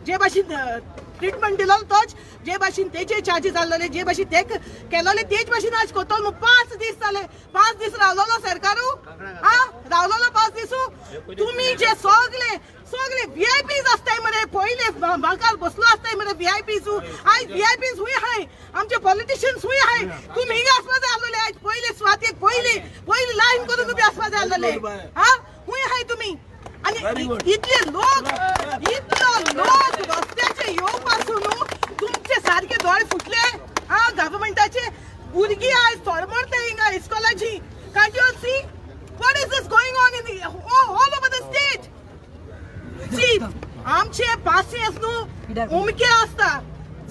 जे भाशेन ट्रिटमेंट दिलो तोच जे भाशेन तेजे चार्जीस जाल्ले, जे भाशेन ते केलोले तेच भाशेन आज कोतोल म्हूण 5 दीस जाले, 5 दीस रावलोलो सरकारू. हा, रावलोलो 5 दिसू. तुमी जे सगळे सगळे व्हीआयपीज आसताय मरे, पयले बांकार बसलो आसताय मरे व्हीआयपीज. आयज व्हीआयपीज हुंय आहाय? आमचे पॉलिटिशियन्स हुंय आहाय? तुमी हिंगा आसपा जाय आसलेले. आयज पयले सुवातेक पयले पयली लायन करून उबे आसपा जाय आसलेले. हा, हुंय आहाय तुमी? आणि इतले लोक, इतलो लोक रस्त्याचे येवपासून तुमचे सारखे दोळे फुटले. हा, गव्हर्मेंटाचे भुरगीं आयज तळमळता हिंगा इस्कॉलाची. Can't you see what is this going on in all over the state? See, आमचे पासियेंस न्हू उमके आसता.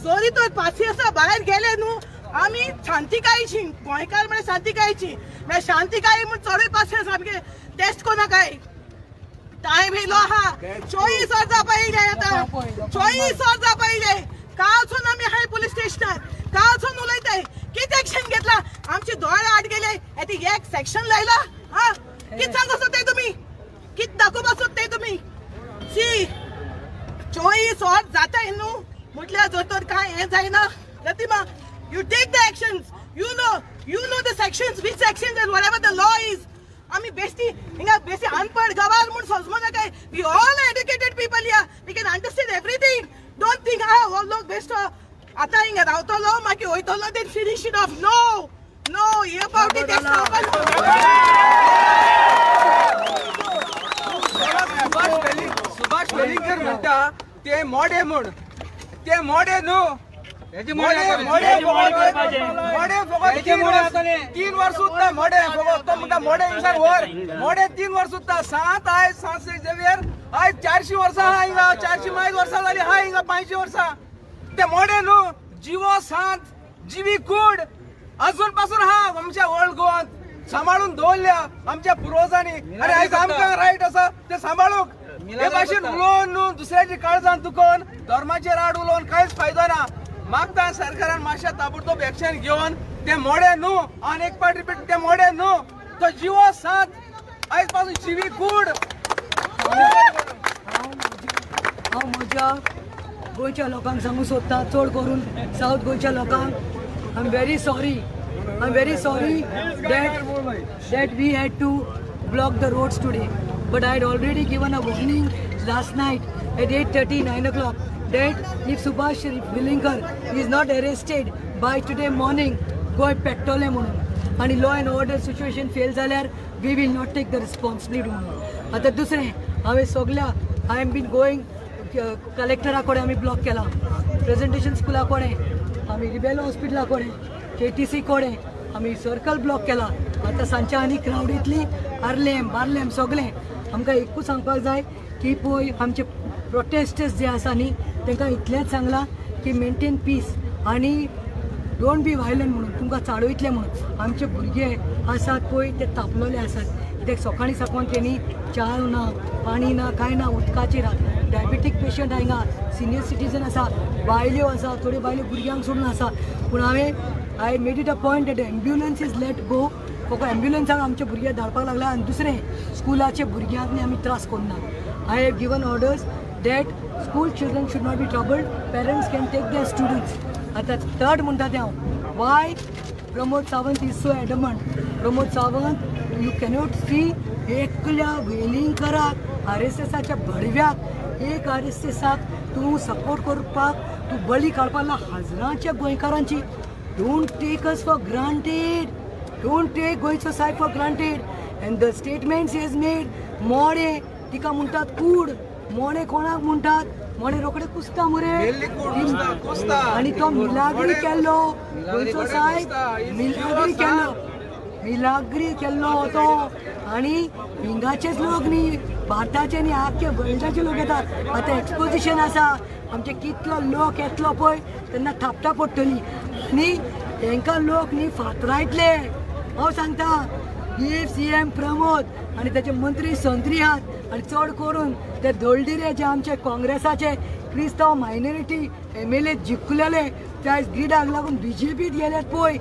जरी तर पासियेंसा भायर गेले न्हू, आमी शांतिकायेची गोंयकार म्हळ्यार शांतिकायेची. म्हळ्यार शांतिकाय म्हूण चडूय पासियेंस आमगे टेस्ट कोणाकाय. टायम येयलो आहा, 24 वर्सां पयले आतां, 24 वर्सां पयले. कालसून आमी आहाय पुलीस स्टेशनार, कालसून उलयताय. कितें एक्शन घेतला? आमचे दोळे आड गेले. आतां एक सेक्शन लायला. हा, कितें सांगू सोदताय तुमी? कितें दाखोवपा सोदताय तुमी? सी, 24 वर जाताय न्हू म्हटल्यार जर तर काय हें जायना, प्रतिमा, you take the actions. You know the sections, which sections and whatever the law is. आमी बेस्टी हिंगा बेस्टी अनपड गवार म्हूण समजू नाकाय. We all educated people here, we can understand everything. Don't think हा हो लोक बेस्टो आतां हिंगा रावतलो, मागीर वयतलो, then finish it off. No, no, हे फावटी ते जावपा. सुभाष वेलिंगकर म्हणटा ते मोडे म्हूण, ते मोडे न्हू. मोडे मोडे फकत, मोडे फकत 3 वर्स उरता. मोडे फकत तो म्हणटा, मोडे हिंगसार व्हर. मोडे 3 वर्स उरता. सांत आयज सांत झेवियर आयज 400 वर्सां आहा हिंगा. 400 मायज वर्सां जाली आहा हिंगा, 500 वर्सां. ते मोडे न्हू, जिवो सांत, जिवी कूड अजून पासून हा आमच्या ओल्ड गोवात सांबाळून दवरल्या आमच्या पुर्वजांनी. आनी आयज आमकां रायट आसा ते सांबाळूंक. हे भाशेन उलोवन न्हू, दुसऱ्याची काळजान दुखोवन, धर्माचेर आड उलोवन कांयच फायदो ना. मागता सरकारान मातशें ताबडतोब एक्शन घेवन ते मोडे न्हू. आनी एक पाट रिपीट, ते मोडे न्हू, तो जिवो सांत आयज पासून जिवी कूड. हांव म्हज्या गोंयच्या लोकांक सांगूंक सोदतां, चड करून सावथ गोंयच्या लोकांक, I am very sorry, I am very sorry that we had to block the roads today. But I had already given a warning last night at 8:30, 9 o'clock that if Subhash Velingkar is not arrested by today morning, Goa पेट्टोलें म्हणून आनी law and order situation fail जाल्यार we will not take the responsibility म्हणून. आतां दुसरें, हांवें सगल्या, I am been going, कलेक्टरा कडेन आमी ब्लॉक केला, प्रेजेंटेशन स्कुला कडेन, आमी रिबेलो हॉस्पिटला कडेन, केटीसी कडेन आमी सर्कल ब्लॉक केला. आतां सांजच्या आनी क्रावड येतली आर्लेम बार्लेम सगळें. आमकां एकूच सांगपाक जाय की पळय, आमचे प्रोटेस्टर्स जे आसा न्ही, तांकां इतलेंच सांगलां की मेंटेन पीस आनी don't be violent म्हणून. तुमकां चाळयतले म्हणून. आमचे भुरगे आसात पळय, ते तापलेले आसात, कित्याक सकाळीं साकून तेणी च्या ना, पाणी ना, कांय ना, उदकाची रात. डायबेटीक पेशंट हांगा, सिनियर सिटीजन आसा, बायल्यो आसा, थोड्यो बायल्यो भुरग्यांक सोडून आसा. पूण हांवें, I made it a point that ambulance is let go. फक्त एम्ब्युलन्साक आमचे भुरगे धाडपाक लागला. आनी दुसरें, स्कुलाचे भुरग्यांक न्ही आमी त्रास करना. I have given orders that school children should not be troubled, parents can take their students. आतां थर्ड म्हणटा तें हांव, why Pramod Sawant is so adamant? Pramod Sawant, you cannot see एकल्या वेलिंगकराक, आरएसएसाच्या भडव्याक, एक आरएसएसाक तूं सपोर्ट करपाक तूं बळी काडपाक लागला हजरांच्या गोंयकारांची. Don't take us for granted. Don't take गोंयचो सायब for granted. And the statements has made, mode तिका म्हणटात कूड. मोडे कोणाक म्हणटात? मोडे रोखडे कुसता मरे. मेल्ली कूड कुसता, कुसता. आनी तो मिलाग्री केल्लो गोंयचो सायब, मिलाग्री केल्लो, मिलाग्री केल्लो तो. आनी हिंगाचेच लोक न्ही, भारताचे न्ही, आख्खे वर्ल्डाचे लोक येतात. आतां एक्सपोजिशन आसा आमचे, कितलो लोक येतलो पळय, तेन्ना थापटां पडटली. आनी तांकां लोक न्ही फातरायतले, हांव सांगता. If C M Pramod आनी ताचे मंत्री संत्री आहात आनी चड करून ते दळडिरे जे आमचे काँग्रेसाचे क्रिस्तांव मायनॉरिटी एमएलए जिखलेले, ते आयज ग्रिडाक लागून बीजेपीत गेल्यात पळय,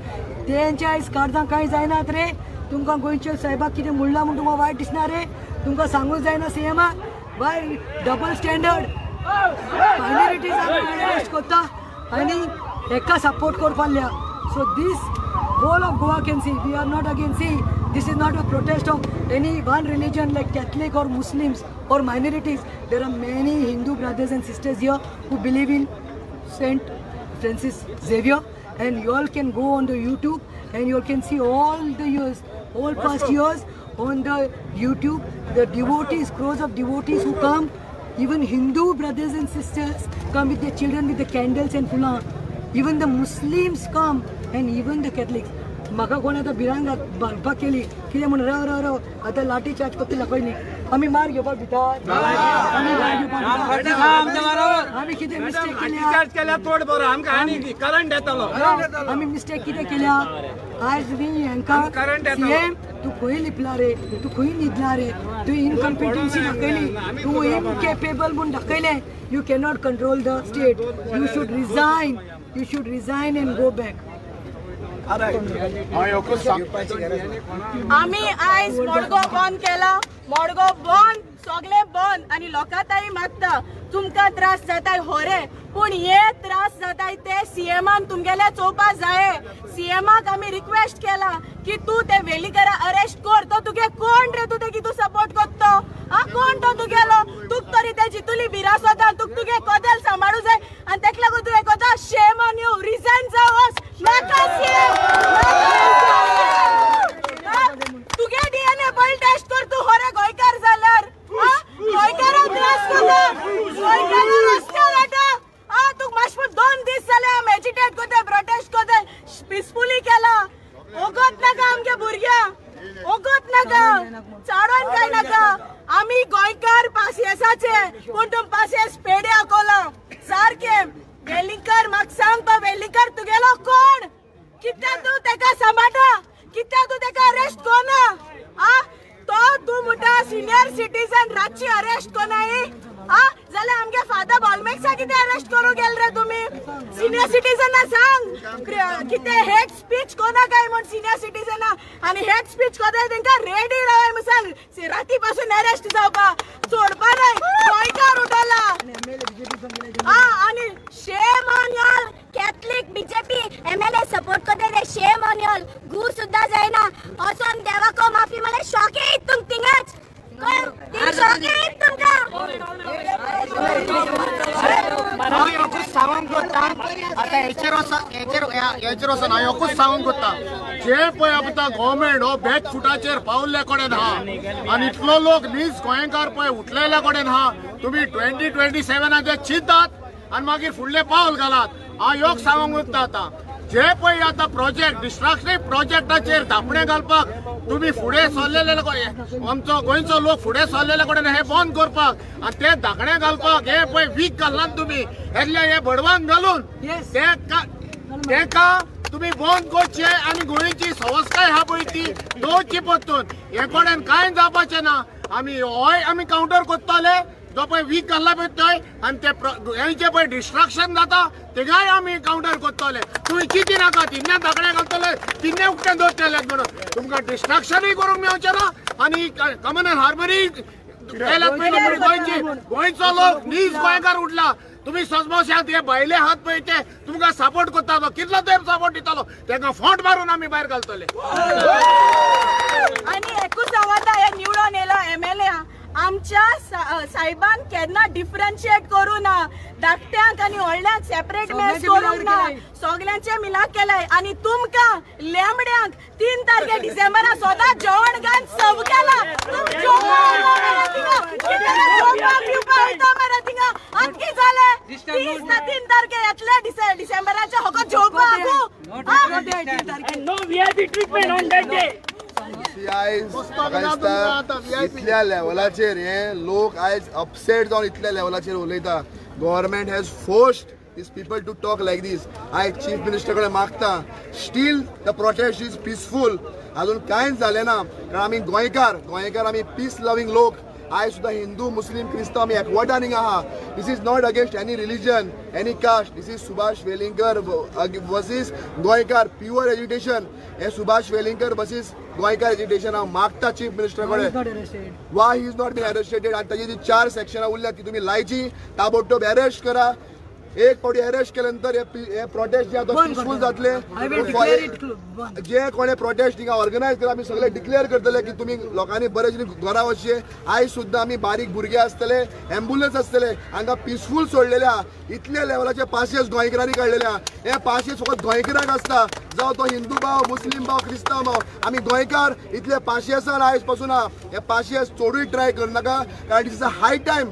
तेंच्या आयज काळजां कांय जायनात रे. तुमकां गोंयच्या साहेबाक कितें म्हणलां म्हूण तुमकां वायट दिसना रे? तुमकां सांगूंक जायना सीएमाक? Why double standard? मायनॉरिटीजांक अरेस्ट करता आनी हेका सपोर्ट करपाक लागल्या. So this whole of Goa can see we are not against. See, this is not a protest of any one religion like Catholic or Muslims or minorities. There are many Hindu brothers and sisters here who believe in Saint Francis Xavier, and you all can go on the YouTube and you all can see all the years, all past years on the YouTube, the devotees, crores of devotees who come, even Hindu brothers and sisters come with their children with the candles and phula. Even the Muslims come and even the Catholics. म्हाका कोण आतां भिरांत बांदपाक केली कितें म्हण, राव राव राव, आतां लाठी चार्ज करतले खंय न्ही. आमी मार घेवपाक भितर, आमी मार घेवपाक भितर. आमी कितें मिस्टेक केल्या? केल्यार चड बरो, आमकां आनी करंट येतलो. आमी मिस्टेक कितें केल्या आज न्ही हांकां? करंट येतलो. सीएम, तूं खंय लिपला रे? तूं खंय न्हिदला रे? तूं इनकम्पिटन्सी दाखयली, तूं इनकेपेबल म्हूण दाखयलें. You cannot control the state. You should resign. You should resign and go back. हांव एकूच सांग आमी आयज मडगो बंद केला. मडगो बंद, सगळे बंद. आनी लोकांताई मागता, तुमकां त्रास जाताय होरे, पूण हे त्रास जाताय ते सीएमान तुमगेले चोवपा जाये. सीएमाक आमी रिक्वेस्ट केला की तूं ते वेलीकरा अरेस्ट कर. तो तुगे कोण रे? तूं ते तूं सपोर्ट करतो आ? कोण तो तुगेलो? तुक तरी ते जितुली बिरासता, तुक तुगे कदेल सांबाळू जाय आनी तेका लागून तूं हें करता. Shame on you. Resign जावस नाका सीएम. तुगे डीएनए पहिले टेस्ट कर तू खरे गोंयकार जाल्यार. गोंयकारांक त्रास करता, गोंयकारांक रस्त्यार हाडटा. आ तुका मातशें 2 दीस जाले आमी एजिटेट करताय, प्रोटेस्ट करताय, पिसफुली केला. ओगत नाका आमगे भुरग्यांक, ओगत नाका, चाडोन काय नाका. आमी गोंयकार पासियेसाचे, पूण तुम पासियेस पेडे आकोला सारखे. वेलिंगकर, म्हाका सांग पा, वेलिंगकर तुगेलो कोण? कित्याक तूं तेका सांबाळटा? कित्याक तूं तेका अरेस्ट कोना आ? तो तूं म्हणटा सिनियर सिटीजन, रातची अरेस्ट कोनाय आ? जाल्यार आमगे फादर बॉलमेक्सा कितें अरेस्ट करूंक गेले रे तुमी? सिनियर सिटीजना सांग कितें हेट स्पीच कोना काय म्हण सिनियर सिटीजना. आनी हेट स्पीच कोताय तेंकां रेडी रावाय म्हण सांग, राती पासून अरेस्ट जावपा सोडपा न्हय. गोंयकार उठला. हा, आणि Shame on y'all. Catholic BJP MLA support करते ते, shame on y'all. गू सुद्धा जायना. वचोन देवाको माफी मला शॉक येत तुम तिंगाच शॉक येत तुमका. हांव एकूच सांगूंक कोत्ता आतां हेचेर वचोन, हेचेर वचोन हांव एकूच सांगूंक कोत्ता, जे पळय आतां गव्हर्मेंट हो बॅक फुटाचेर पावल्ले कडेन आहा आनी इतलो लोक नीज गोंयकार पळय उठलेल्या कडेन आहा, तुमी 2027आचेर चिंतात आनी मागीर फुडलें पावल घालात. हांव एक सांगूंक कोत्ता, आतां जे पळय आतां प्रोजेक्ट डिस्ट्रक्टीव प्रोजेक्टाचेर धापणे घालपाक तुमी फुडें सरलेले, आमचो गोंयचो लोक फुडें सरलेले कडेन हे बंद करपाक आनी ते धाकणे घालपाक हे पळय वीक घालनात तुमी, हेतले हे बडवान घालून तेका तुमी बंद करचे आनी गोंयची संस्काय आहा पळय ती दवरची परतून. हे कडेन कांय जावपाचें ना. आमी होय आमी कावंटर करतले, जो पळय वीक घालला पळय थंय आनी ते हेंचे पळय डिस्ट्रक्शन जाता थिंगाय आमी कावंटर करतले. तुमी चिंती नाका, तिन्ने धाकणे घालतले, तिन्ने उक्तें दवरतले म्हणून तुमकां डिस्ट्रक्शनूय करूंक मेळचें ना. आनी कमन हार्बरूय केल्यात पळय, गोंयची गोंयचो लोक नीज गोंयकार उठला. तुम्ही सजमोशात हे भायले हात पळय ते तुमकां सपोर्ट करता, तो कितलो तेंप सपोर्ट दितलो? तांकां फोंट मारून आमी भायर घालतले. आणि एकूच सांगता, हे निवडून येयला एमएलए आमच्या साहेबान केन्ना डिफरन्शिएट करू ना, धाकट्यांक आनी व्हडल्यांक सेपरेट मॅच करूंक ना, सगल्यांचे मिलाक केलाय. आनी तुमकां लेमड्यांक 3 तारखे डिसेंबरा सदां जेवण घालून सर्व केला. तुम जेवपाक वयता मरे थिंगा? कितें रे, जेवपाक पिवपाक वयता मरे थिंगा? आतां कितें जालें? 30 ना 3 तारखे येतले डिसेंबराचे फकत जेवपाक. And no VIP treatment on that day. आयज म्हाका दिसता इतल्या लेवलाचेर हे लोक आयज अपसेट जावन इतल्या लेवलाचेर उलयता. Government has forced these people to talk like this. आयज चीफ मिनिस्टर कडेन मागता, still the protest is peaceful. अजून कांयच जालें ना, कारण आमी गोंयकार, गोंयकार आमी पीस लवींग लोक. आयज सुद्दां हिंदू, मुस्लीम, क्रिस्तांव आमी एकवटान हिंगा आहा. This is not against any religion, any caste. This is Subhash Welingkar versus गोंयकार प्युअर एजिटेशन. हे सुभाष वेलिंगकर वर्सीस गोंयकार एजिटेशन. हांव मागता चीफ मिनिस्टर कडेन, why he is not been arrested? आनी ताजी जी चार सेक्शनां उरल्या ती तुमी लायची, ताबडतोब अरेस्ट करा. एक फावटी अरेस्ट केले नंतर हे प्रोटेस्ट जे आहा पिसफूल जातले. जे कोणे प्रोटेस्ट हिंगा ऑर्गनायज केला, आमी सगळे डिक्लेअर करतले की तुमी लोकांनी बरे घरा वचचे. आयज सुद्दां आमी बारीक भुरगे आसतले, एम्बुलन्स आसतले, हांगा पिसफूल सोडलेले आहा. इतले लेवलाचे पासियेस गोंयकारांनी काडलेले आहा. हे पासियेस फकत गोंयकारांक आसता, जावं तो हिंदू भाव, मुस्लीम भाव, क्रिस्तांव भाव. आमी गोंयकार इतले पासियेसान आयज पासून आहा. हे पासियेस चडूय ट्राय करनाका, कारण it is a high time.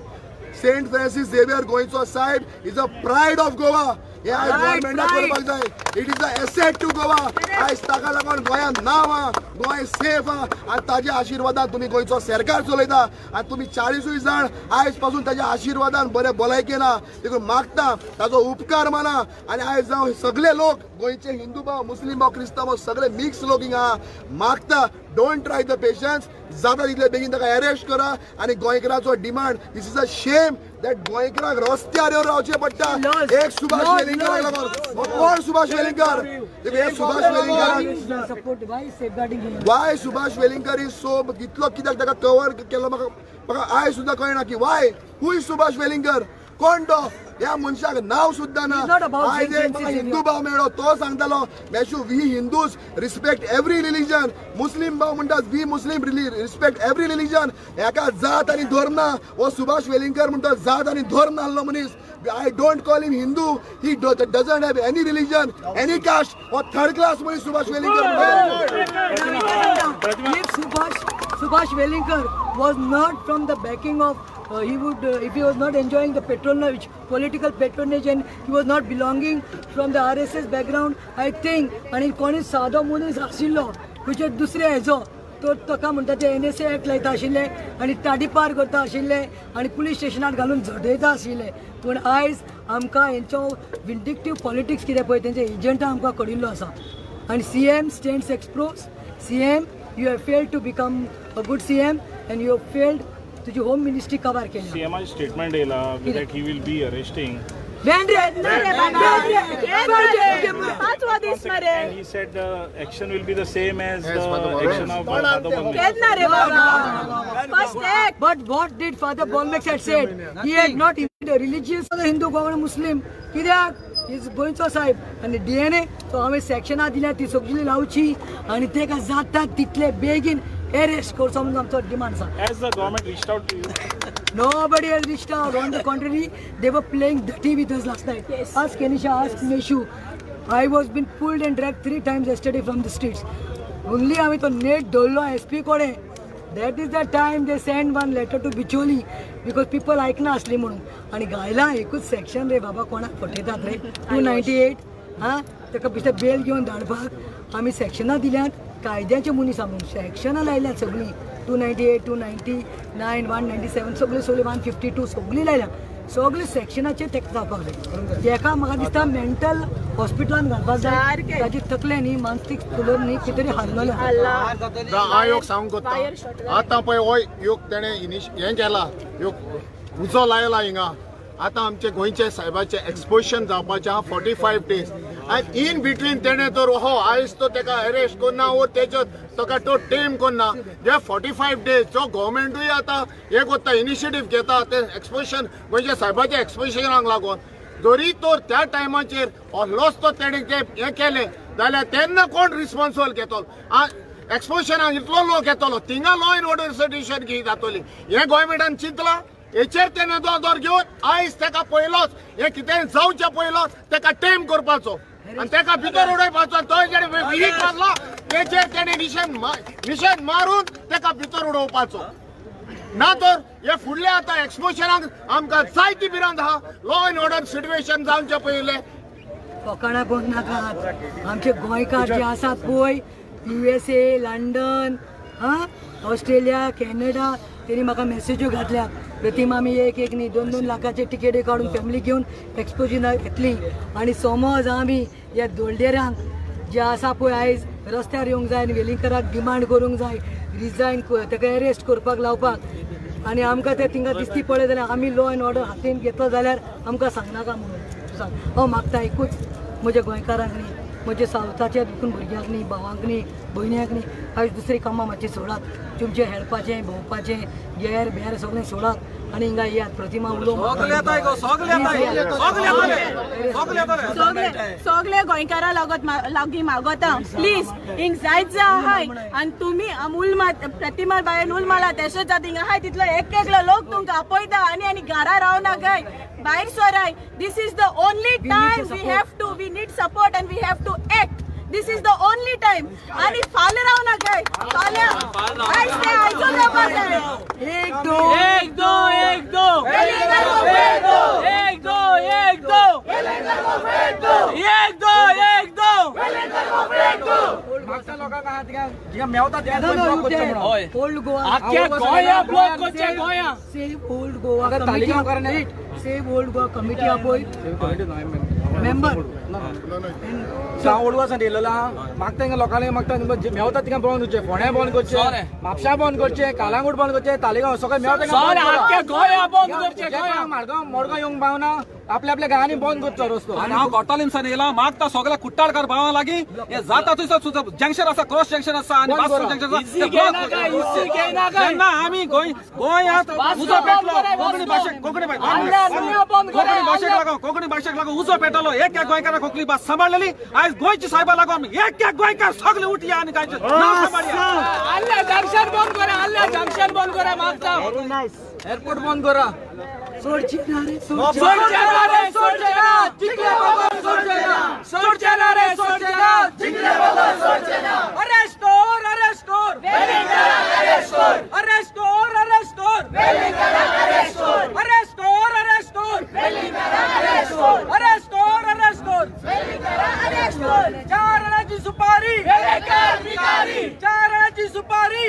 Saint Francis Xavier गोंयचो सायब is a pride of Goa. हे आयज गव्हर्मेंटाक करपाक जाय. It is a asset to Goa. आयज ताका लागून गोंयांत नांव आहा, गोंय सेफ आहा आनी ताज्या आशिर्वादान तुमी गोंयचो सरकार चलयता आनी तुमी 40 जाण आयज पासून ताज्या आशिर्वादान बरे भलायकेन आहा. देखून मागता ताजो उपकार माना. आनी आयज जावं सगळे लोक गोंयचे हिंदू भाव, मुस्लीम भाव, क्रिस्तांव भाव, सगळे मिक्स लोक हिंगा आहा. मागता, don't try the patience. जाता तितले बेगीन ताका अरेस्ट करा. आनी गोंयकाराचो demand, this is a shame that गोंयकारांक रस्त्यार येवन रावचें पडटा एक सुभाष वेलिंगकराक लागून. कोण सुभाष वेलिंगकर? हे Subhash वेलिंगकराक why Subhash Welingkar is so इतलो कित्याक ताका कवर केलो म्हाका म्हाका आयज सुद्दां कळना की why, who is Subhash Welingkar? कोण तो? ह्या मनशाक नांव सुद्दां ना. आयज एक म्हाका हिंदू भाव मेळ्ळो, तो सांगतालो Meshu we Hindus respect every religion. मुस्लीम भाव म्हणटा we Muslim respect every religion. हेका जात आनी धर्म ना. हो सुभाष वेलिंगकर म्हणटा जात आनी धर्म नासलो मनीस. I don't call him Hindu. He doesn't have any religion, any caste. हो थर्ड क्लास मनीस Subhash Welingkar. If Subhash Welingkar was not from the backing of he would if he was not enjoying the patronage, political patronage, and he was not belonging from the RSS background, I think, आणि कोणी सादो मनीस आशिल्लो खंयचे दुसरे हेजो तो ताका म्हणटा ते एनएसए एक्ट लायता आशिल्ले आनी ताडीपार करता आशिल्ले आनी पुलीस स्टेशनार घालून झडयता आशिल्ले. पूण आयज आमकां हेंचो विंडिक्टीव पॉलिटिक्स कितें पळय तेंचे एजंटा आमकां कळिल्लो आसा. आनी CM stands expose. CM, you have failed to become a good CM and you have failed तुझी होम मिनिस्ट्री कबार केली. सीएमआय स्टेटमेंट येला that he will be arresting. When रे? पांचवा दीस मरे. And he said the action will be the same as the action of Father Bolmax. केन्ना रे बाबा? First act. But what did Father Bolmax had said? He had not even a religious Hindu, Goan Muslim. कित्याक is गोंयचो साहेब आनी DNA so हांवें सेक्शनां दिल्या ती सगळी लावची आनी तेका जाता तितले बेगीन अरेस्ट करचो म्हणून आमचो डिमांड आसा. Has the government reached out to you? Nobody has reached out. On the contrary, they were playing dirty with us last night. Yes. Ask Kenisha, ask Meshu. I was been pulled and dragged 3 times yesterday from the streets. Only हांवें तो नेट दवरलो S P कडेन. That is the time they send one letter to Bicholim because people आयकना आसली म्हणून. आनी घायला एकूच सेक्शन रे बाबा, कोणाक फटयतात रे? 298. हां, ताका बेश्टे बेल घेवन धाडपाक आमी सेक्शनां दिल्यात. कायद्याचे मनीस आमी सेक्शनां लायल्यात सगळीं. 298, 299, 197 सगळीं सगळीं 152 सगळीं लायल्या. सगळे सेक्शनाचेर ताका जावपाक जाय. तेका म्हाका दिसता मेंटल हॉस्पिटलान घालपाक जाय. ताजी तकले न्ही मानसीक फुलोर न्ही कितें तरी हाल्लोलें. हांव एक सांगूंक कोत्ता आतां पळय हो एक तेणें हें केला, एक उजो लायला हिंगा. आतां आमचे गोंयचे सायबाचें एक्सपोजन जावपाचें आहा 45 days आनी इन बिटवीन तेणें तर हो आयज तो तेका अरेस्ट करना वो तेजो ताका तो टेम करना. जे 45 days जो गव्हर्मेंटूय आतां हें कोत्ता, इनिशिएटीव घेता ते एक्सपोजन गोंयच्या सायबाच्या एक्सपोजनाक लागून जरी तर त्या टायमाचेर असलोच तो तेणें ते हें केलें जाल्यार तेन्ना कोण रिस्पॉन्सिबल घेतलो? एक्सपोजनाक इतलो लोक येतलो, थिंगा लॉ एंड ऑर्डर सिट्युएशन कितें जातली हें गव्हर्मेंटान चिंतलां. हेचेर तेणें नदर घेवन आयज तेका पयलोच हें कितेंय जावचें पयलोच तेका टेम करपाचो आनी तेका भितर उडोवपाचो. तो जेणे विहीक मारलो तेचेर तेणें निशेन मारून तेका भितर उडोवपाचो. ना तर हे फुडले आतां एक्सपोजनाक आमकां जायती भिरांत आहा. लॉ एंड ऑर्डर सिट्युएशन जावचें पयलें. फकाणां करूं नाकात. आमचे गोंयकार जे आसात पळय USA, London, हां, ऑस्ट्रेलिया, कॅनडा, तेणी म्हाका मॅसेज्यो घातल्यात. प्रतिमा आमी एक एक न्ही 2-2 लाखाचे टिकेटी काडून फॅमिली घेवन एक्सपोजनाक येतली. आनी समज आमी ह्या दोलडेरांक जे आसा पळय आयज रस्त्यार येवंक जाय आनी वेलिंगकराक डिमांड करूंक जाय रिजायन, ताका एरेस्ट करपाक लावपाक. आनी आमकां ते थिंगा दिसती पडले जाल्यार आमी लॉ एंड ऑर्डर हातीन घेतलो जाल्यार आमकां सांगनाका म्हणून सांग. हांव मागता एकूच म्हज्या गोंयकारांक न्ही, म्हज्या सावथाच्या देखून भुरग्यांक न्ही, भावांक न्ही, भयण्यांक न्ही, आयज दुसरीं कामां मातशीं सोडात, तुमचें हेळपाचें भोंवपाचें गेर बेर सगळें सोडात आनी हिंगा येयात. प्रतिमा उलो सगळे गोंयकारां लागत लागीं मागोता प्लीज हिंग जायत जा आहाय आनी तुमी उल प्रतिमा बायन उल मारला तेशेंच जाता हिंगा आहाय तितलो एक एकलो लोक तुमकां आपयता आनी आनी घरा रावनाकाय, भायर सराय. This is the only time we have to, we need support and we have to act. This is the only time. आनी फाल्यां रावनाकाय, फाल्यां आयज तें आयजूच जावपाक जाय. एक दो एक दो एक दो एक दो एक दो एक दो एक दो. ओल्ड गोवा आख्या गोंया ब्लॉक करचें गोंया. Save old Goa committee, save old Goa committee आपय मेंबर ओल्ड गोवा सान येयलेलो मागता हिंगा लोकांनी मागता मेवता तिंगा बंद करचें, फोंड्या बंद करचें, म्हापशा बंद करचें, कालांगूट बंद करचें, तालिगांव सगळें मेवता. गोंया बंद करचें, गोंया मारगांव मडगांव येवंक पावना, आपल्या आपल्या गांवांनी बंद करचो रस्तो. आनी हांव गोटालिमसान येयला मागता सगळ्या कुट्टाळकार भावां लागीं हे जाता थंयसर जंक्शन आसा, क्रॉस जंक्शन आसा आनी वास्को जंक्शन आसा. जेन्ना आमी गोंयांत उजो पेटलो कोंकणी भाशेक, कोंकणी भाशेक लागून, कोंकणी भाशेक लागून उजो पेटलो. एक एक गोंयकाराक कोंकणी भास सांबाळलेली. आयज गोंयची सायबा लागून एक एक गोंयकार सगळे उठया आनी गोंयचें नांव सांबाळया. आल्ल्या जंक्शन बंद करा, आल्ल्या जंक्शन बंद करा, मागता एअरपोर्ट बंद करा. सोडची ना रे, सोडचे ना रे, सोडचे ना, जिंकले बगर सोडचे ना, सोडचे ना रे, सोडचे ना, जिंकले बगर सोडचे ना. अरेस्ट कर, अरेस्ट कर, अरेस्ट कर, अरेस्ट कर, अरेस्ट कर, अरेस्ट कर, अरेस्ट कर, अरेस्ट कर. चार आणाची सुपारी, चार आणाची सुपारी,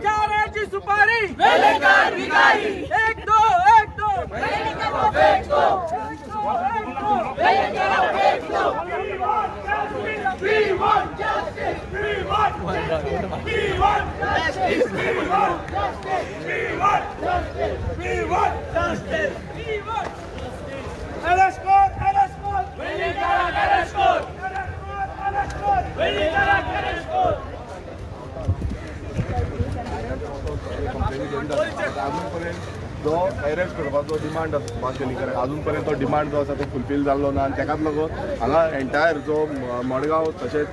चार आणाची सुपारी. एक दो एक दो अजूनपर्यंत जो अरेस्ट करपाचो डिमांड आसा सुभाष वेलिंगकाराक, अजून पर्यंत तो डिमांड जो आसा तो फुलफील जाल्लो ना. आनी तेकाच लागून हांगा एंटायर जो मडगांव तशेंच